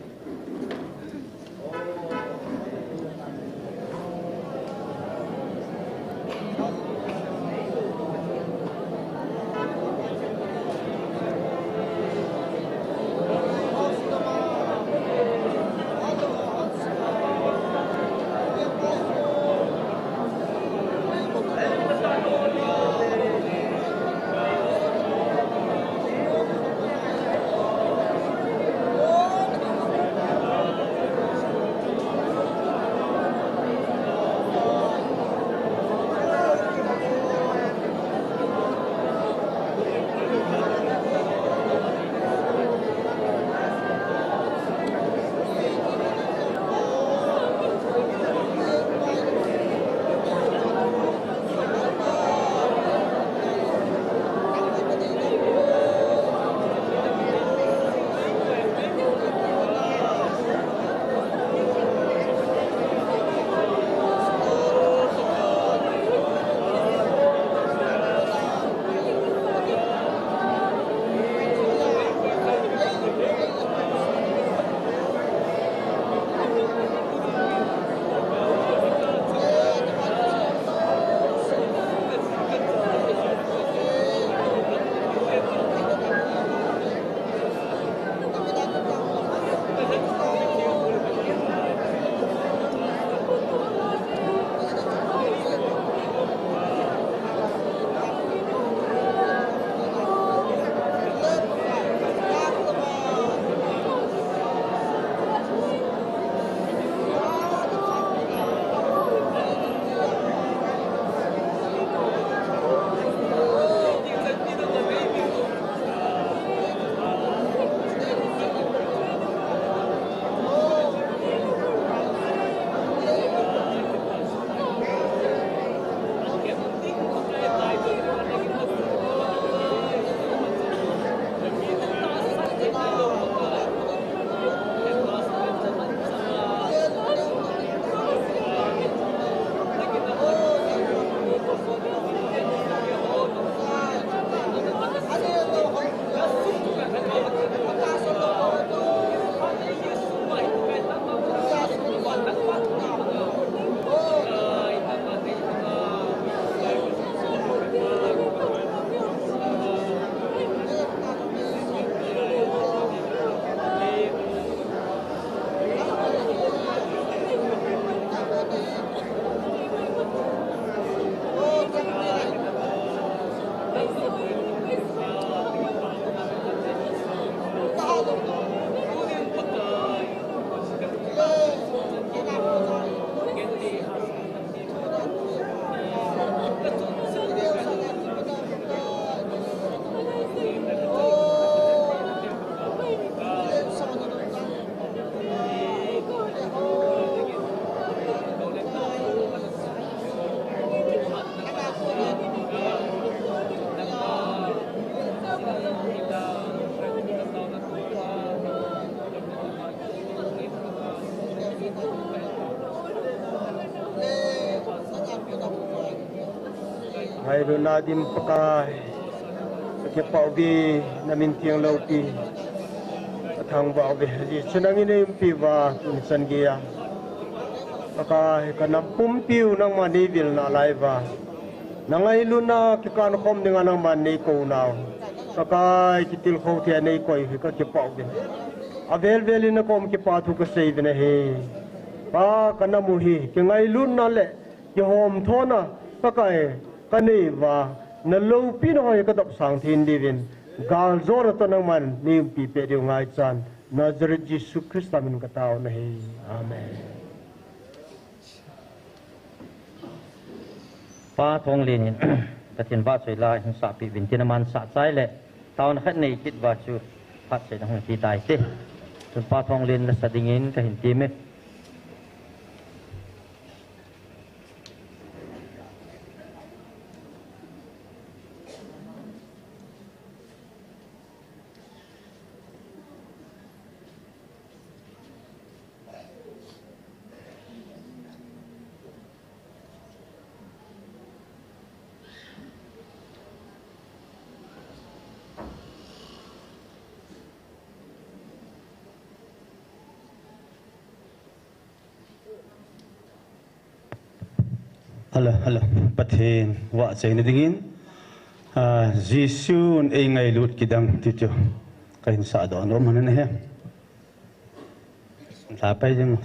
Luna dim Pakai, ka kipah uve, na min thiang loupi ka thangvah uve. Jesu nangin nei umpi uva tuni chan geiya, Pakai, ka na pumpiu nangman nei vil nalai uva, na ngailutna kikan khom dinga nangman nei kou nau, Pakai, kitilkhou thei a nei koi hi ka kipah uve. Avel vel in na kom kipa thu ka sei uve nahi. Pa, ka na mu hi kingailutna le kihom thona, Pakai, ka nei uva, na loupina ho hi ka dopsang thei diuvin, galjona toh nangman nei umpi peh diu ngaichan, Nazareth Jesu Christa min ka tao nahi. Amen. Pa Thonglen in Pathen vahchoi la hin sahpeh uvin tin aman sah chai le taona khat nei kit uva chu phat sei na hung ti tai te. Chun Pa Thonglen la sa dingin ka hin ti me. Hello, hello. Pathen vahchoina dingin, ah, Jesun ei ngailut kidang ti chu ka hin sah doh nom ahi. Tha pai jing.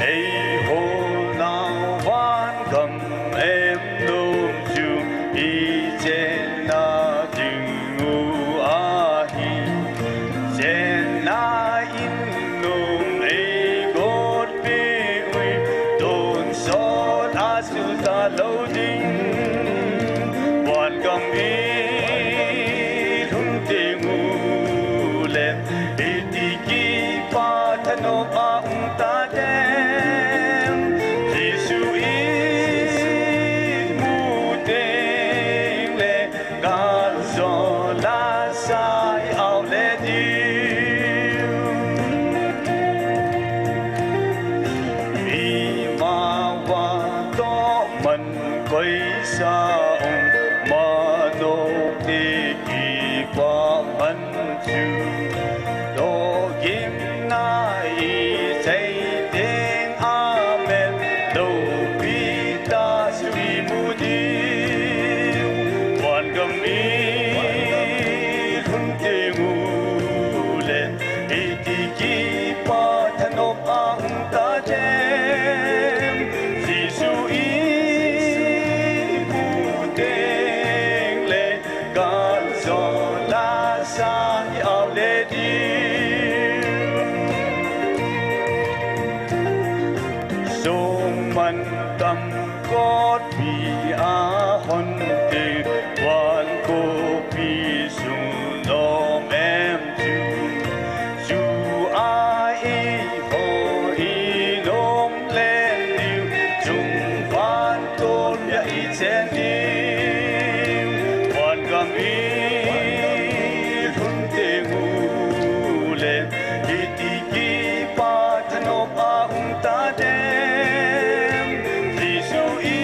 Ei holnau van gam em nom chu i chenna ding u ahi. Chenna in nom ei gotpi uvin, tonsot a suhta lou ding. Van gam i lhung teng u le, iti kipa thanop a um ta dem. Jesu i mu teng le, gal jo la sa i au le diu. I ma va to man koi sa um ma no te kipa man chu. Logimna i chei teng amen, loupi ta sui mu diu. Van gam i lhung teng u le, iti kipa thanop a um ta dem. Jesu i mu teng le, gal jo la sa i au le diu. Sung man tam kotpi a hon te, van kopi sung nom em chu. Chu a i ho i nom len diu, chung van tol pia i chen diu. Van gam i lhung teng u le, iti kipa thanop a um ta dem. Jesu i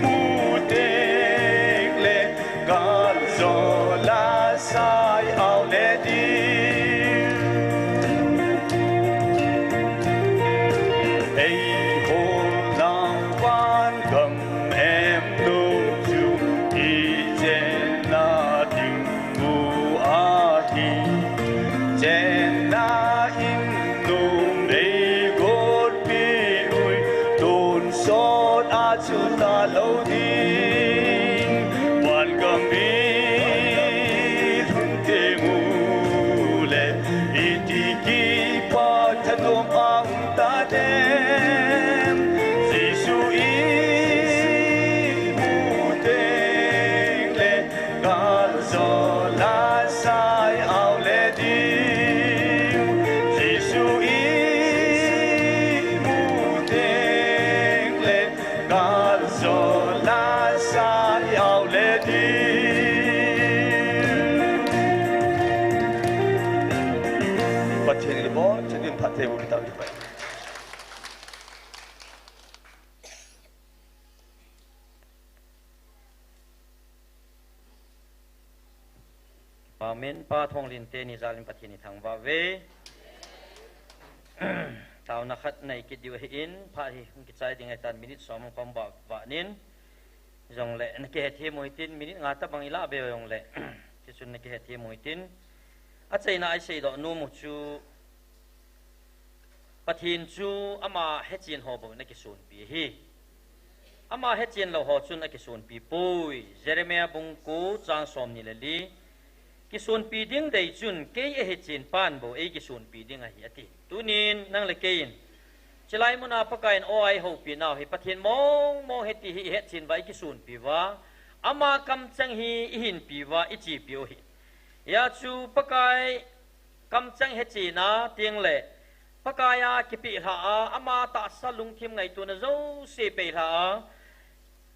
mu Thei ni bo, thei ni phat thei bo, kita kita. Amen. Pa Thonglin teni jalin Pathen ni thangvah uve. Taona khat nei kit diu ahin, phat hi hung kichai ding ahitan minute som kom ba, ba nin. Jongle, na kihethem u hitin, minute nga tabang ilah be jongle. Tichun na kihethem u hitin. Achaina a isei doh nom u chu, Pathen chu ama hechen ho bou na kisonpi ahi. Ama hechen lou ho chun akisonpi poi. Jeremiah bung ko chang som ni le li. Kisonpi ding dei chun kei ahechen pan bou eikisonpi ding ahi ati. Tunin nang le kei in, chilai muna Pakaiyin o eihoupi nau hi Pathen mong mong ahi ti hi ihetchen uva ikisonpi uva. Ama kamcheng hi ihinpi uva ichepi u ahi. Hia chu Pakai kamcheng hechen a teng le, Pakai a kipeh lha a, ama tahsa lungthim ngaitona jouse pei lha a,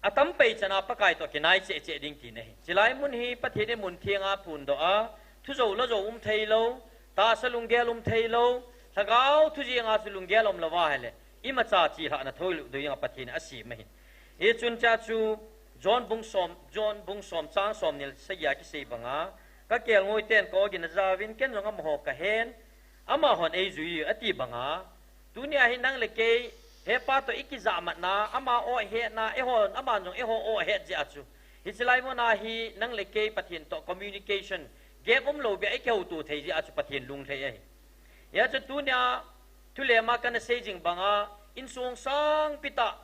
atam pei chan a Pakai toh kinai cheh cheh ding tina ahi. Chilai mun hi Pathen in mun theng a phondoh a, thu jou la jou um thei lou, tahsa lunggel um thei lou, lhagao thu jeng a chu lunggel um lou va ahile, imacha chi lhahna thoi lou ding a Pathen in asem ahi. Hichun cha chu John bung som, John bung som chang som ni le sagi a kisei banga, ka kelngoi ten ka ogin ajauvin, ken jong amaho kahen, amahon eijui ati banga, tunia hi nang le kei, he pa toh ikijahmatna, ama o ahetna, eihon, aman jong eiho o ahet jeh a chu, hiche lai muna hi nang le kei Pathen toh communication gap um lou beh a ikihouto thei jeh a chu Pathen lunglhai ahi. Hia chu tunia thulem a kana sei jing banga, insung sangpi tah,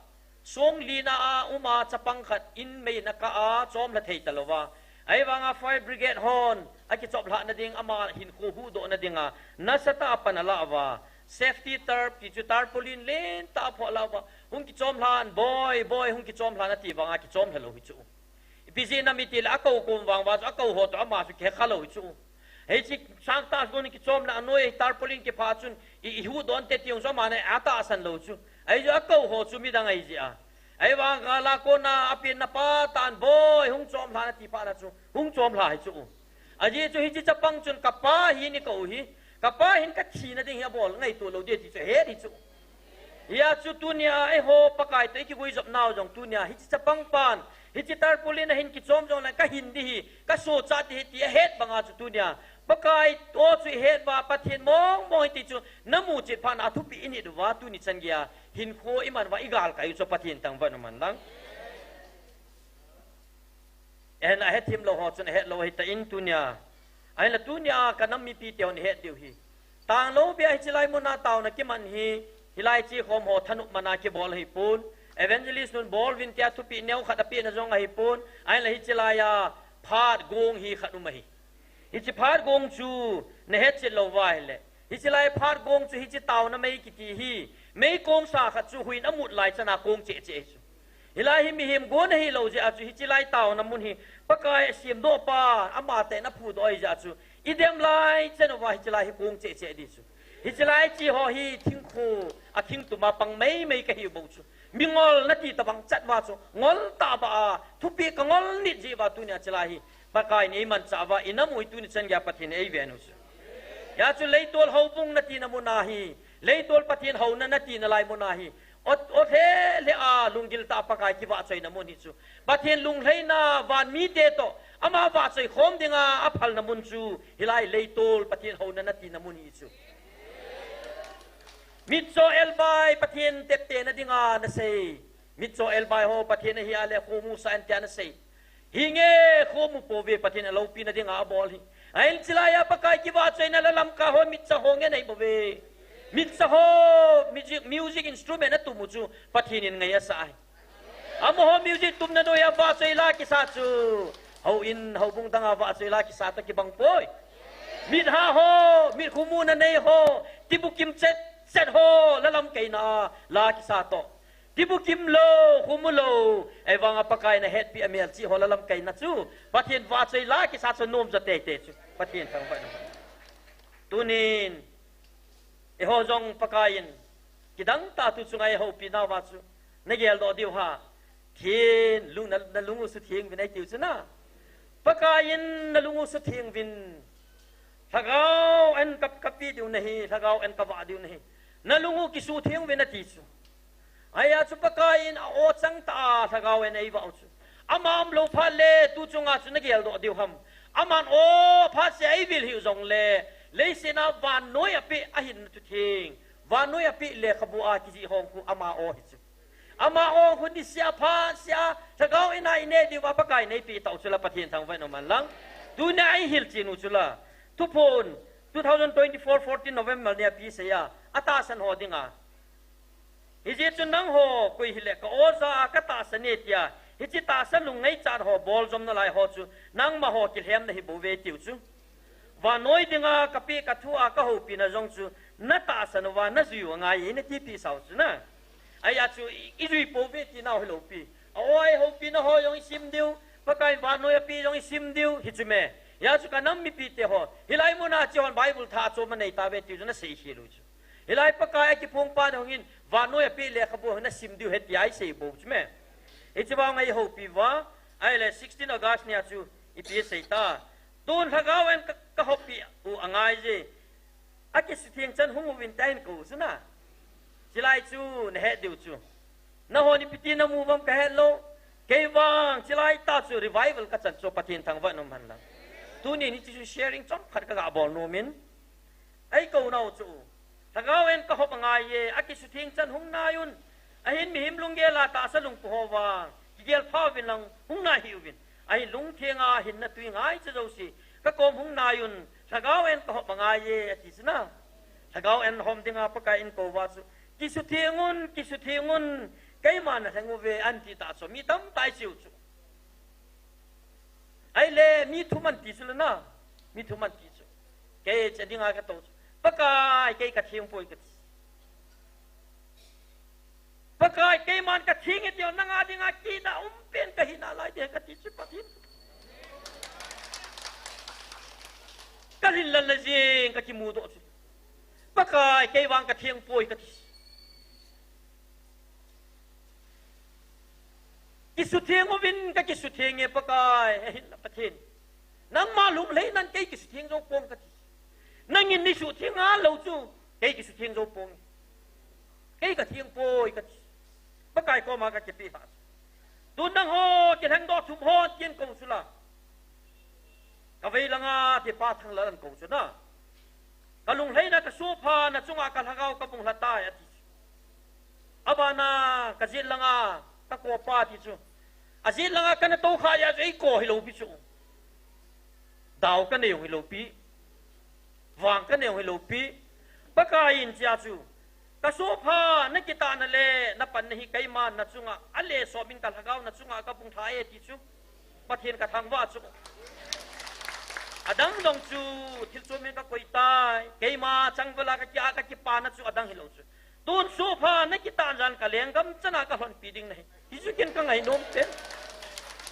song lina a um a chapang khat in mei in akah a, chomlha thei talouva. Ahivanga fire brigade hon akichoplhah na ding, ama hinkho huhdoh na dinga nasatah a pan alah uva. Safety tarp, ti chu tarpaulin lentah a phoh alah uva. Hung kichomlhan, boi, boi, hung kichomlhan ati vanga kichomlha lou hi chu. Ipi jeh ham itile akou kom vang uva chu akou ho toh ama chu kihekha lou hi chu. Hiche sangtah kon kichomna anoi tarpaulin kiphah chun i, ihuhdoh inte ti jong chu aman atahsan lou chu. Ahi chu akou ho chu midang ahi jeh a. Ahivanga la kona apenna pa tan boi hung chomlhan ati phat na chu hung chomlha hi chu. Ajeh chu hiche chapang chun kapa hin eikou hi. Kapa hin kathina ding hi abol ngaito lou ding ti chu ahet hi chu. Hia chu tunia eiho Pakai toh ikiguijop nau jong tunia hiche chapang pan, hiche tarpaulin a hin kichom jongle kahin ding hi, kasochat ding hi ti ahet banga chu tunia Pakai o chu ihet uva Pathen mong mong ahi ti chu namu chet phat na athupeh init uva tuni chan geiya hinkho iman uva igalkai u chu Pathen thangvah in umhen lang. Ahinla ahethem lou ho chun ahet lou ahitan tunia. Ahinla tunia kanam mipi tehon ihet diu hi, tanglou beh a hiche lai muna taona kiman hi, hilai chekhom ho thanop man a kibol ahipon, evangelist nun bol uvin tia thupeh neo khat apehna jong ahipon, ahinla hiche laiya phat gong hi khat um ahi. Hiche phat gong chu nahetchet lou uva ahile, hiche lai phat gong chu hiche taona mei kiti hi, meikong sa khat chu huiyin amut lai chana kong cheh cheh ahi chu. Hilai hi mihem gon ahilou jeh a chu hiche lai taona mun hi Pakai asemdoh pa, amatah in aphudoh ahi jeh a chu, idem lai chan uva hiche lai hi kong cheh cheh ding chu. Hiche lai che ho hi thingkho, athingtum a pang mei mei kahi bou chu. Mingol nati tabang chat uva chu, ngol tah uva a, thupeh kangol nit jeh uva tunia hiche lai hi Pakai in eimanchah uva, inam u hi tuni chan geiya Pathen in eiven u chu. Hia chu Leitol houbung natina muna hi, Leitol Pathen houna natina lai muna hi, ot, ot lheh lheh a lunggil tah a Pakai kivahchoina mun hi chu. Pathen lunglhaina van mite toh ama vahchoi khom dinga aphalna mun chu hilai Leitol Pathen houna natina mun hi chu. Mitcho elbai Pathen teptena dinga nasei. Mitcho elbai ho Pathen ahi a le khomu sah in tia nasei. Hinge khomu pouve Pathen in aloupina dinga abol hi. Ahin hiche laiya Pakai kivahchoina la lamkai ho mitcho ho ngen ahi bouve. Mitcho ho music, music instrument atum u chu Pathen in ngai asah ahi. Amaho music tumna noiya vahchoi la kisa chu houin houbung danga vahchoi la kisa toh kibang poi. Mit ha ho, mit khomuna nei ho, tibukim chet chet ho la lamkaina a la kisa toh. Tibukim lou, khomu lou, ahivanga Pakai in ahetpi a melchih ho la lamkaina chu Pathen vahchoi la kisa chu nom jo teitei chu Pathen thangvah in. Tunin eiho jong Pakai in kidang tah thu chunga eihoupi nauva chu nageldoh diu ham? Theng, lung, na, nalung u sutheng uvin eitiu chu na. Pakai in nalung u sutheng uvin. Lhagao en ka, ka pe diu nahi, lhagao en ka vah diu nahi. Na lung u kisutheng uvin ati chu. Ahia chu Pakai in a-o chang tah a lhagao en eivah u chu. Ama umlou phat le tu chunga chu na geldoh diu ham. Aman o phat se a eivil hih u jongle, leiset a vannoi a peh a hinna thutheng, vannoi a peh lekhabu a kijih hong khu ama o hi chu. Ama o khu niseh a phat seh a lhagao en a ineh diuva Pakai in eipeh tau chu la Pathen thangvah in um hen lang. Tunia eihil chen u chu la. Thuphon two thousand twenty-four fourteen November nia pi sei a, atahsan ho dinga. Hijeh chun nangho koi hile ka o jah a ka tahsan e tia, hiche tahsa lungneichat ho boljom nalai ho chu nangma ho kilhem nahi bouve tiu chu. Vannoi dinga ka peh ka thu a ka houpina jong chu na tahsan uva na jui u angai e, na tipeh sau chu na. Ahia chu i, i jui pouve tina hilou pi. A-o a eihoupina ho jong i sim diu, Pakai in vannoi a peh jong i sim diu, hichu me. Hia chu ka nam mipite ho. Hilai muna chehon Bible thah chom anei tauve tiu chu na seikhel u chu. Hilai Pakai a kiphong pa hung in, vannoi a peh lekhabu hung na sim diu ahi tia i sei bou chu me. Hiche vang eihoupi uva, ahile sixteen August nia chu ipi sei ta. Tun lhagao en ka, ka hoppi u angai je. Akisutheng chan hung uvin tia ahin kou chu na. Chilai chu na het diu chu. Nahon ipi ti na mu uvam ka het lou. Kei vang chilai tah chu revival ka chan chu Pathen thangvah in um hen lang. Tuni ni chu sharing chomkhat ka ga bol nom in. Eikou nau chu. Lhagao en ka hop angai e, akisutheng chan hung nai un. Ahin mihem lunggel a tahsa lungpu ho vang kigel pha uvin lang hung nai hih uvin. Ahin lungtheng a hinna tui ngaicha jouse ka kom hung nai un, lhagao en ka hop angai e, ati chu na. Lhagao en hom dinga Pakai in kou uva chu, kisutheng un, kisutheng un, keima na lheng uve, ahin ti tah chu mi tamtah i sei u chu. Ahile mi thum ahin ti chu le na, mi thum ahin ti chu. Kei cha dinga ka tou chu. Pakai, kei ka theng poi ka ti. Pakai, keiman ka theng e tiu, nanga dinga kina um pen ka hi nalai de ka ti chu Pathen. Ka lhin lal le jeng ka kimudoh chu. Pakai, kei vang ka theng poi ka ti. Kisutheng uvin ka kisutheng e Pakai, ahinla Pathen. Nangma lunglhainan kei kisutheng jou pong ka ti. Nangin nei sutheng a lou chu, kei kisutheng jou pong. Kei ka theng poi ka ti. Pakai koma ka kipe lha. Tun nangho kilhengdoh thum ho tin kou chu la. Ka vei langa ti pa Thanglal ahin kou chu na. Ka lunglhaina ka sophana chunga ka lhagao ka bung lha tai ati chu. Abana ka jet langa ka kou pa ti chu. Ajet langa ka na tou kha jeh a chu ei kou hilou pi chu. Dau ka nei jong hilou pi. Vang ka nei jong hilou pi. Pakai in chia chu. Ka sophana kitahna le na panna hi keiman na chunga, ale somin ka lhagao na chunga ka bung lha e ti chu. Pathen ka thangvah chu. Adang jong chu thil chomin ka koi tai. Keima changvela ka kia ka kipana chu adang hilou chu. Tun sophana kitah jan ka lenggam chana ka lhonpi ding nahi. Hichu ken ka ngainom pen.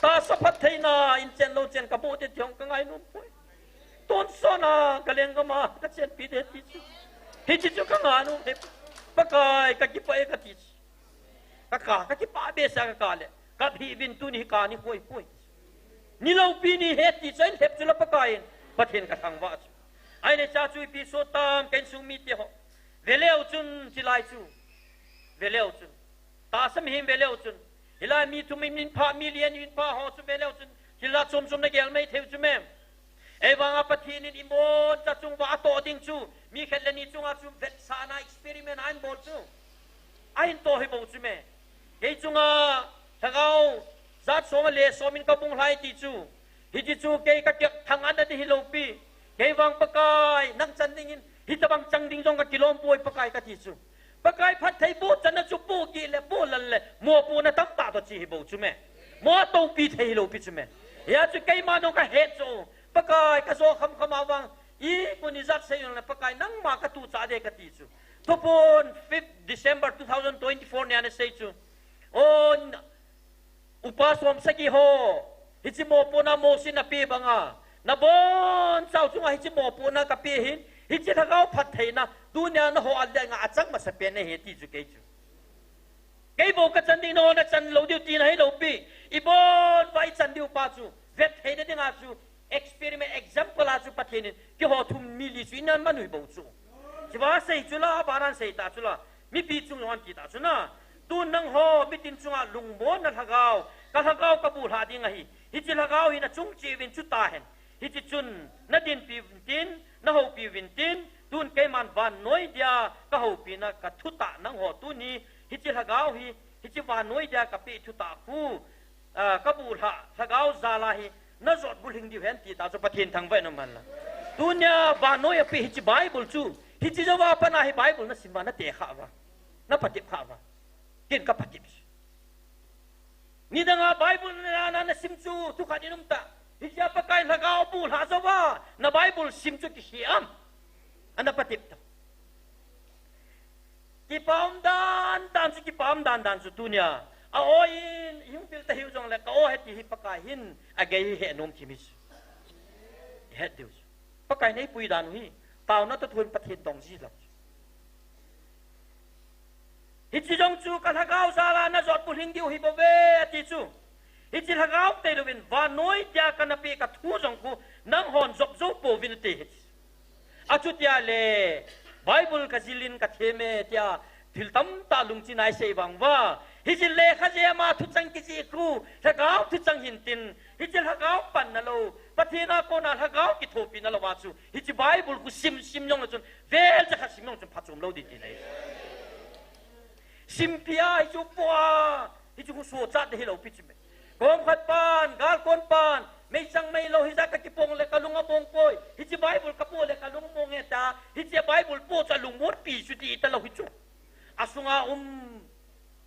Tahsa phattheina in chen lou chen ka boh te ti jong ka ngainom poi. Tonsotna ka lenggam a ka chenpi de ti chu. Hiche chu ka ngainom e. Pakai ka kipah e ka ti chu. Ka ka, ka kipah behseh a ka ka le. Ka hih uvin tuni hi ka ni poi poi. Ni loupi ni ahi ti chu ahin lhep chu la Pakai in. Pathen ka thangvah chu. Ahile cha chu ipi so tam ka insung mite ho. Veleu chun chilai chu. Veleu chun. Tahsa mihem veleu chun. Hilai mi thum in pha, mi li in pha ho chu veleu chun. Thil la chom chom na gel mai thei u chu me. Ei vanga Pathen in imon cha chunga atoh ding chu. Mi khat le ni chunga chu vetsahna experiment ahin bol chu. Ahin toh hi bou chu me. Kei chunga lhagao jat som le somin ka bung lha e ti chu. Hiche chu kei ka kithang-atna ding hilou pi. Kei vang Pakai, nang chan dingin, hitabang chang ding jong ka kilom poi Pakai ka ti chu. Pakai phatthei boh channa chu pohgih le pohlal le, mopohna tamtah toh che hi bou chu me. Mo toupi thei hilou pi chu me. Hia chu keima jong ka het chu. Pakai ka jo khamkham a vang, i kuni jat sei jong le Pakai nangma ka tuchah de ka ti chu. Thuphon fifth December two thousand twenty-four nia na sei chu. O, upa som sagi ho, hiche mopohna Mosi na pe banga, na bonchau chunga hiche mopohna ka pe hin, hiche lhagao phattheina, tunia na ho a dinga achang masapen ahi ti chu kei chu. Kei bou ka chan ding, na ho na chan lou diu tina hilou pi, ibon uva i chan diu pa chu, vet theina dinga chu, Experiment, example a chu Pathen in keiho thum mi li chu ina manu hi bou chu. Chiva sei chu la, abanan sei ta chu la. Mipi chung jong an ti ta chu na. Tun nangho mitin chunga lungmonna lhagao, ka lhagao ka bulha ding ahi. Hiche lhagao hi na chung cheh uvin chu tahen. Hiche chun na dinpi uvin tin, na houpi uvin tin, tun keiman vannoi dia ka houpina ka thutah nangho tuni, hiche lhagao hi, hiche vannoi dia ka peh thutah khu, ah, ka bulha lhagao jal a hi na jot bulhing diu hen ti ta chu Pathen thangvah in um hen lang. Tunia vannoi a peh hiche Bible chu, hiche jouva pat a hi Bible na sim uva, na tekha uva, na patep kha uva. Ken ka patep. Nidang a Bible na, na, na sim chu, thukhat in um ta. Hiche a Pakai lhagao bulha jouva, na Bible sim chu kihe am? Ana patep ta. Kipa um dan dan chu, kipa um dan dan chu tunia. A-o in, i hung pil ta hiu jongle, ka-o ahi ti hi Pakai hin, agei hi he nom thim hi chu. He diu chu. Pakai in eipui dan u hi, taona toh thon Pathen dong ji lou. Hiche jong chu ka lhagao jal a na jot bulhing diu hi bou ve ati chu. Hiche lhagao tei louvin vannoi dia ka na peh ka thu jong khu nanghon jop jou pouvin ati hi. Achutia le Bible ka jil in ka them e tia thil tamtah lungchin a i sei vang uva. Hiche lekha jeh a thuchang kijih khu lhagao thuchang hin tin. Hiche lhagao panna lou, Pathen a kona lhagao kithopina lou a chu, hiche Bible khu sim, sim jong le chun, vel jakhat sim jong chun phachom lou ding tina ahi. Simpi a, hichu po a, hichu khu sochat ding hilou pi chu me. Kom khat pan, gal kon pan, meichang mei lou, hijat ka kipong le ka lung among poi. Hiche Bible ka po le ka lung among e ta, hiche Bible po chu alungmon pi chu ti ta lou hichu. Asunga um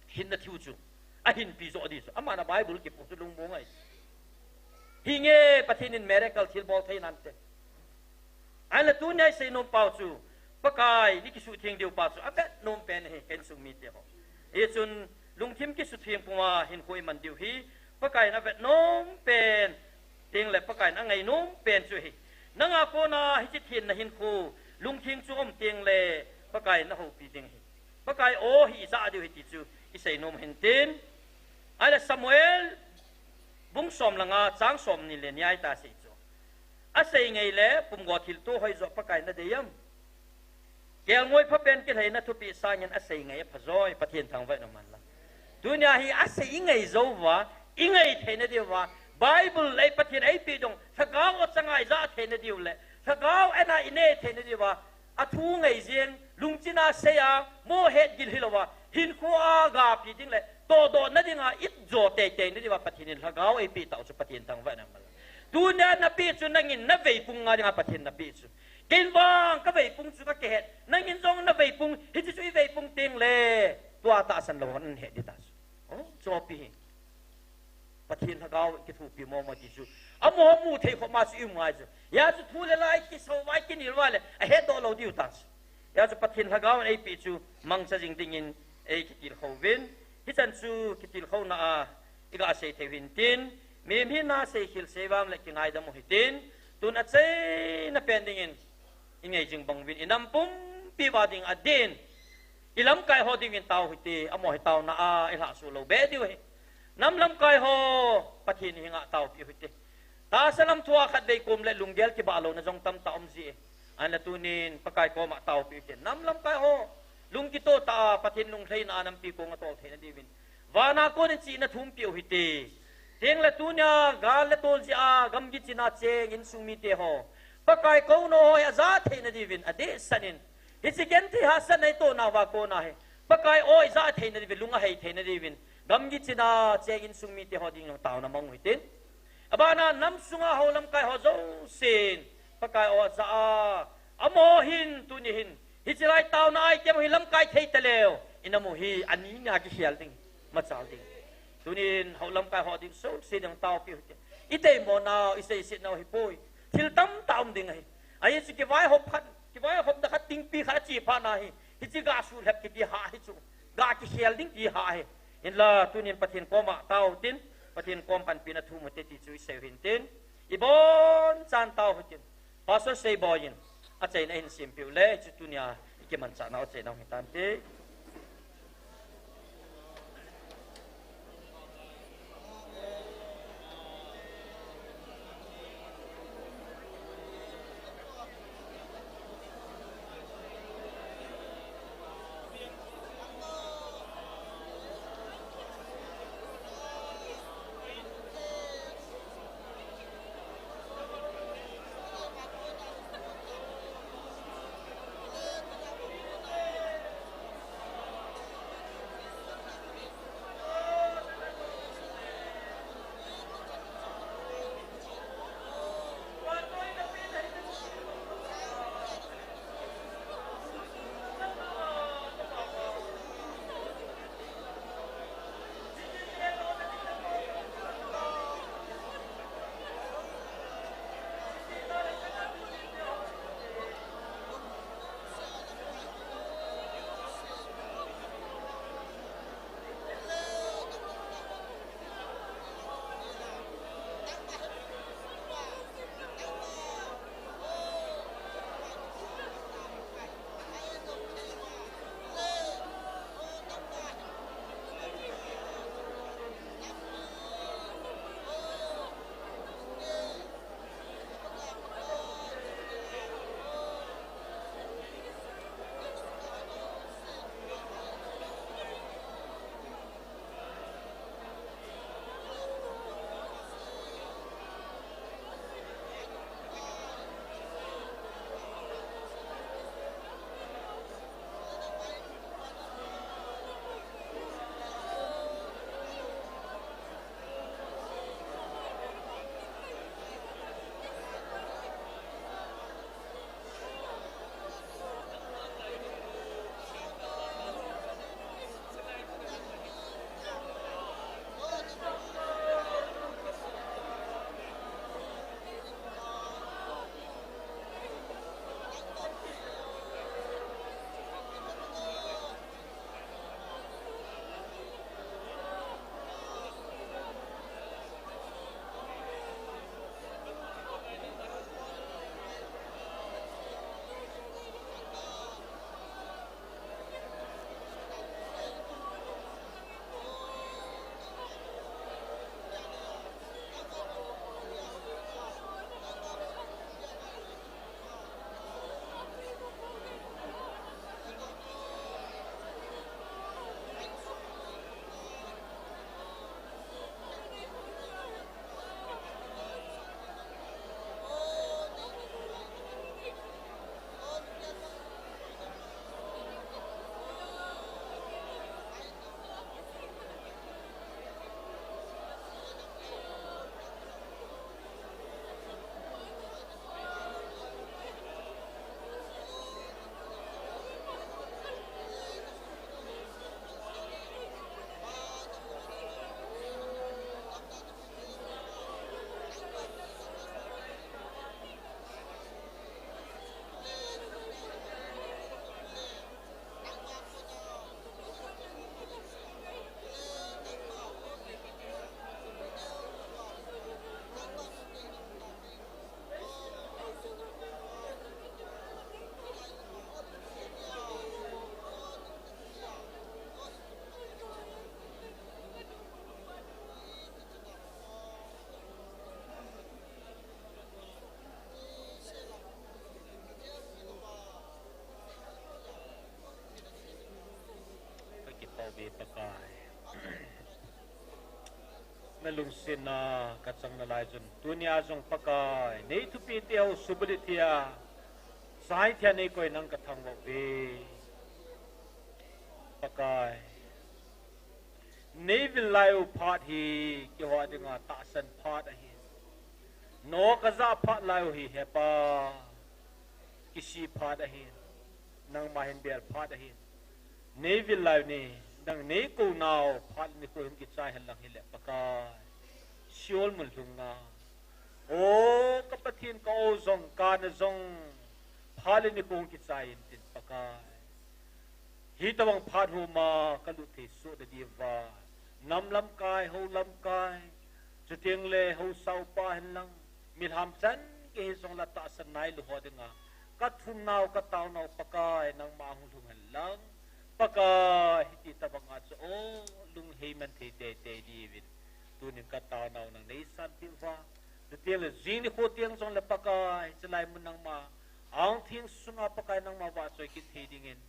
hinna thiu chu. Ahin pi jo di chu. Aman a Bible kipo chu lungmong ahi. Hinge Pathen in miracle thilbol thei nante. Ahinla tunia i sei nom pau chu, Pakai, ni kisutheng diu pa chu, avet nom pen hi, ka insung mite ho. Hichun, lungthim kisutheng puma hinkho i man diu hi, Pakai in avet nom pen, tengle Pakai in angai nom pen chu hi. Nanga kona hiche thenna hinkho, lungthim chu um tengle, Pakai in ahoupi ding hi. Pakai o hi i ja diu hi ti chu, i sei nom hin tin. Ahinla Samuel, bung som le nga, chang somni le ni a i ta sei chu. Asei ngai le, pumgo thilto hoijo Pakai in adei am? Kelngoi phapen kilhaina thupeh sangin asei ngai apha joi, Pathen thangvah in um hen lang. Tunia hi asei i ngai jou uva, i ngai theina diuva, Bible le Pathen eipeh dong, lhagao achanga i ja theina diu le, lhagao ana i ne theina diuva, athu ngai jeng, lungchin a sei a, mohet gil hilouva, hinkho a gapi ding le, todohna dinga, it jo teitei na diuva, Pathen in lhagao eipeh tau chu Pathen thangvah in um hen lang. Tunia napeh chu nangin na veipung nga dinga Pathen napeh chu. Ken vang ka veipung chu ka kihet. Nangin jong na veipung, hiche chu i veipung tengle, tua tahsan lou hon ahet ding ta chu. O, chopi hi. Pathen lhagao kithopi momo ti chu. Amaho mu thei khop ma chu i um ngai chu. Hia chu thu le la i kisou uva, i kinel uva le, ahetdoh lou diu ta chu. Hia chu Pathen lhagao in eipeh chu, mangcha jing dingin ei kitilkhou uvin. Hichan chu kitilkhouna a, i gasei thei u hin tin. Mihem hina seikhel seivam le kingaidam u hitin. Tun achaina pen dingin, i ngai jing bang uvin, i nam pumpi uva ding adin, i lamkai ho dingin tao hite, amaho hi taona a i lhahsuh lou be diu ahi. Nam lamkai ho, Pathen henga taopi u hite. Tahsa lam thua khatvei kom le lunggel kibah louna jong tamtah um ji e. Ahinla tunin Pakai koma taopi u hite. Nam lamkai ho, lung kitoh tah a, Pathen lunglhaina a nampi kong atol theina diuvin, vana konin chihna thum peh u hite. Tengle tunia gal le tol jeh a gamgi china cheng insung mite ho, Pakai kouna ho hi aja theina diuvin adehset in, hiche genthei hahsatna i tohna uva kona hi, Pakai o i ja theina diuvin, lung ahei theina diuvin, gamgi china cheng insung mite ho ding jong taona mang u hitin. Abana nam sunga ho lamkai ho jousen, Pakai o aja a, amaho hin tuni hin, hiche lai taona item hi lamkai thei taleu, i nam u hi ani nia kikhel ding, machal ding. Tunin ho lamkai ho ding jouse ding taopi u hite. I teimonau, i seisetnau hi poi. Thil tamtah um ding ahi. Ahi chu kivaihop khat, kivaihopna khat tingpi khat ache phat na hi, hiche ga suhlhep kiti hah hi chu, ga kikhel ding ti hah hi. Hinla tunin Pathen koma tao tin, Pathen kom panpina thum u hite ti chu i sei u hin tin. I bonchan tao u hitin. Pastor Seiboi in achaina ahin sempeh u le, chu tunia i kimanchahna u achaina u hitante. Pakai. Na lungsetna ka chang nalai chun, tunia jong Pakai, nei thupiteu subalit hia saithia nei koi nang ka thangvah uve. Pakai, nei vil lai u phat hi keiho dinga tahsan phat ahi. Nao ka jah phat lai u hi, he Pa, kisih phat ahi. Nangma hin bel phat ahi. Nei vil lai u ni, nang nei kou nau phat le nikho hin kichai hen lang hile Pakai, Sheol mun lhunga, O ka Pathen, ka o jong, ka na jong, phat le nikho kichai intin Pakai. Hitobang phat homa ka lut thei soh nadiuva, nam lamkai, hou lamkai, chuteng le haosa upa hen lang, milham chan gei hijongle tahsan nailu ho dinga ka thum nau, ka tao nau Pakai, nangma hung lhung hen lang. Pakai, hiti tobanga chu, o, lungheiman thei teitei diuvin tunin ka tao nau nang nei sanpeh uva, chuteng le jing nikho teng jongle Pakai, chulai mun nangma angtheng sunga Pakai, nangma vahchoi kit thei dingin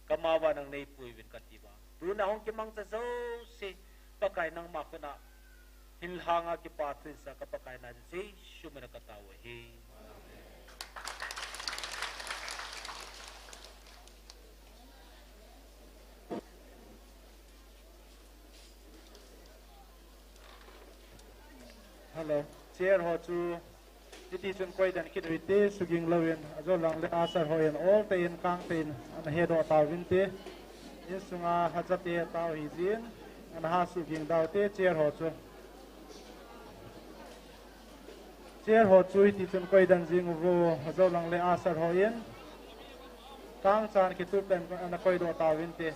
kama uva nang nei pui uvin kati uva, tuna hung kimangcha jouse Pakai, nangma khut a hin lhanga kipa thu insa ka Pakai na Jesu mina ka tao u ahi. Hello. Chair ho chu hiti chun koi den kit u hite, suging louvin, ajou lang le usher hon ol tah in, kang tah in ana hedoh tauvinte. Insunga hajate tao hijin, ana ha suging dauvinte, chair ho chu. Chair ho chu hiti chun koi den jing uvo, ajou lang le usher hon kang chan kitup tah in ana koidoh tauvinte.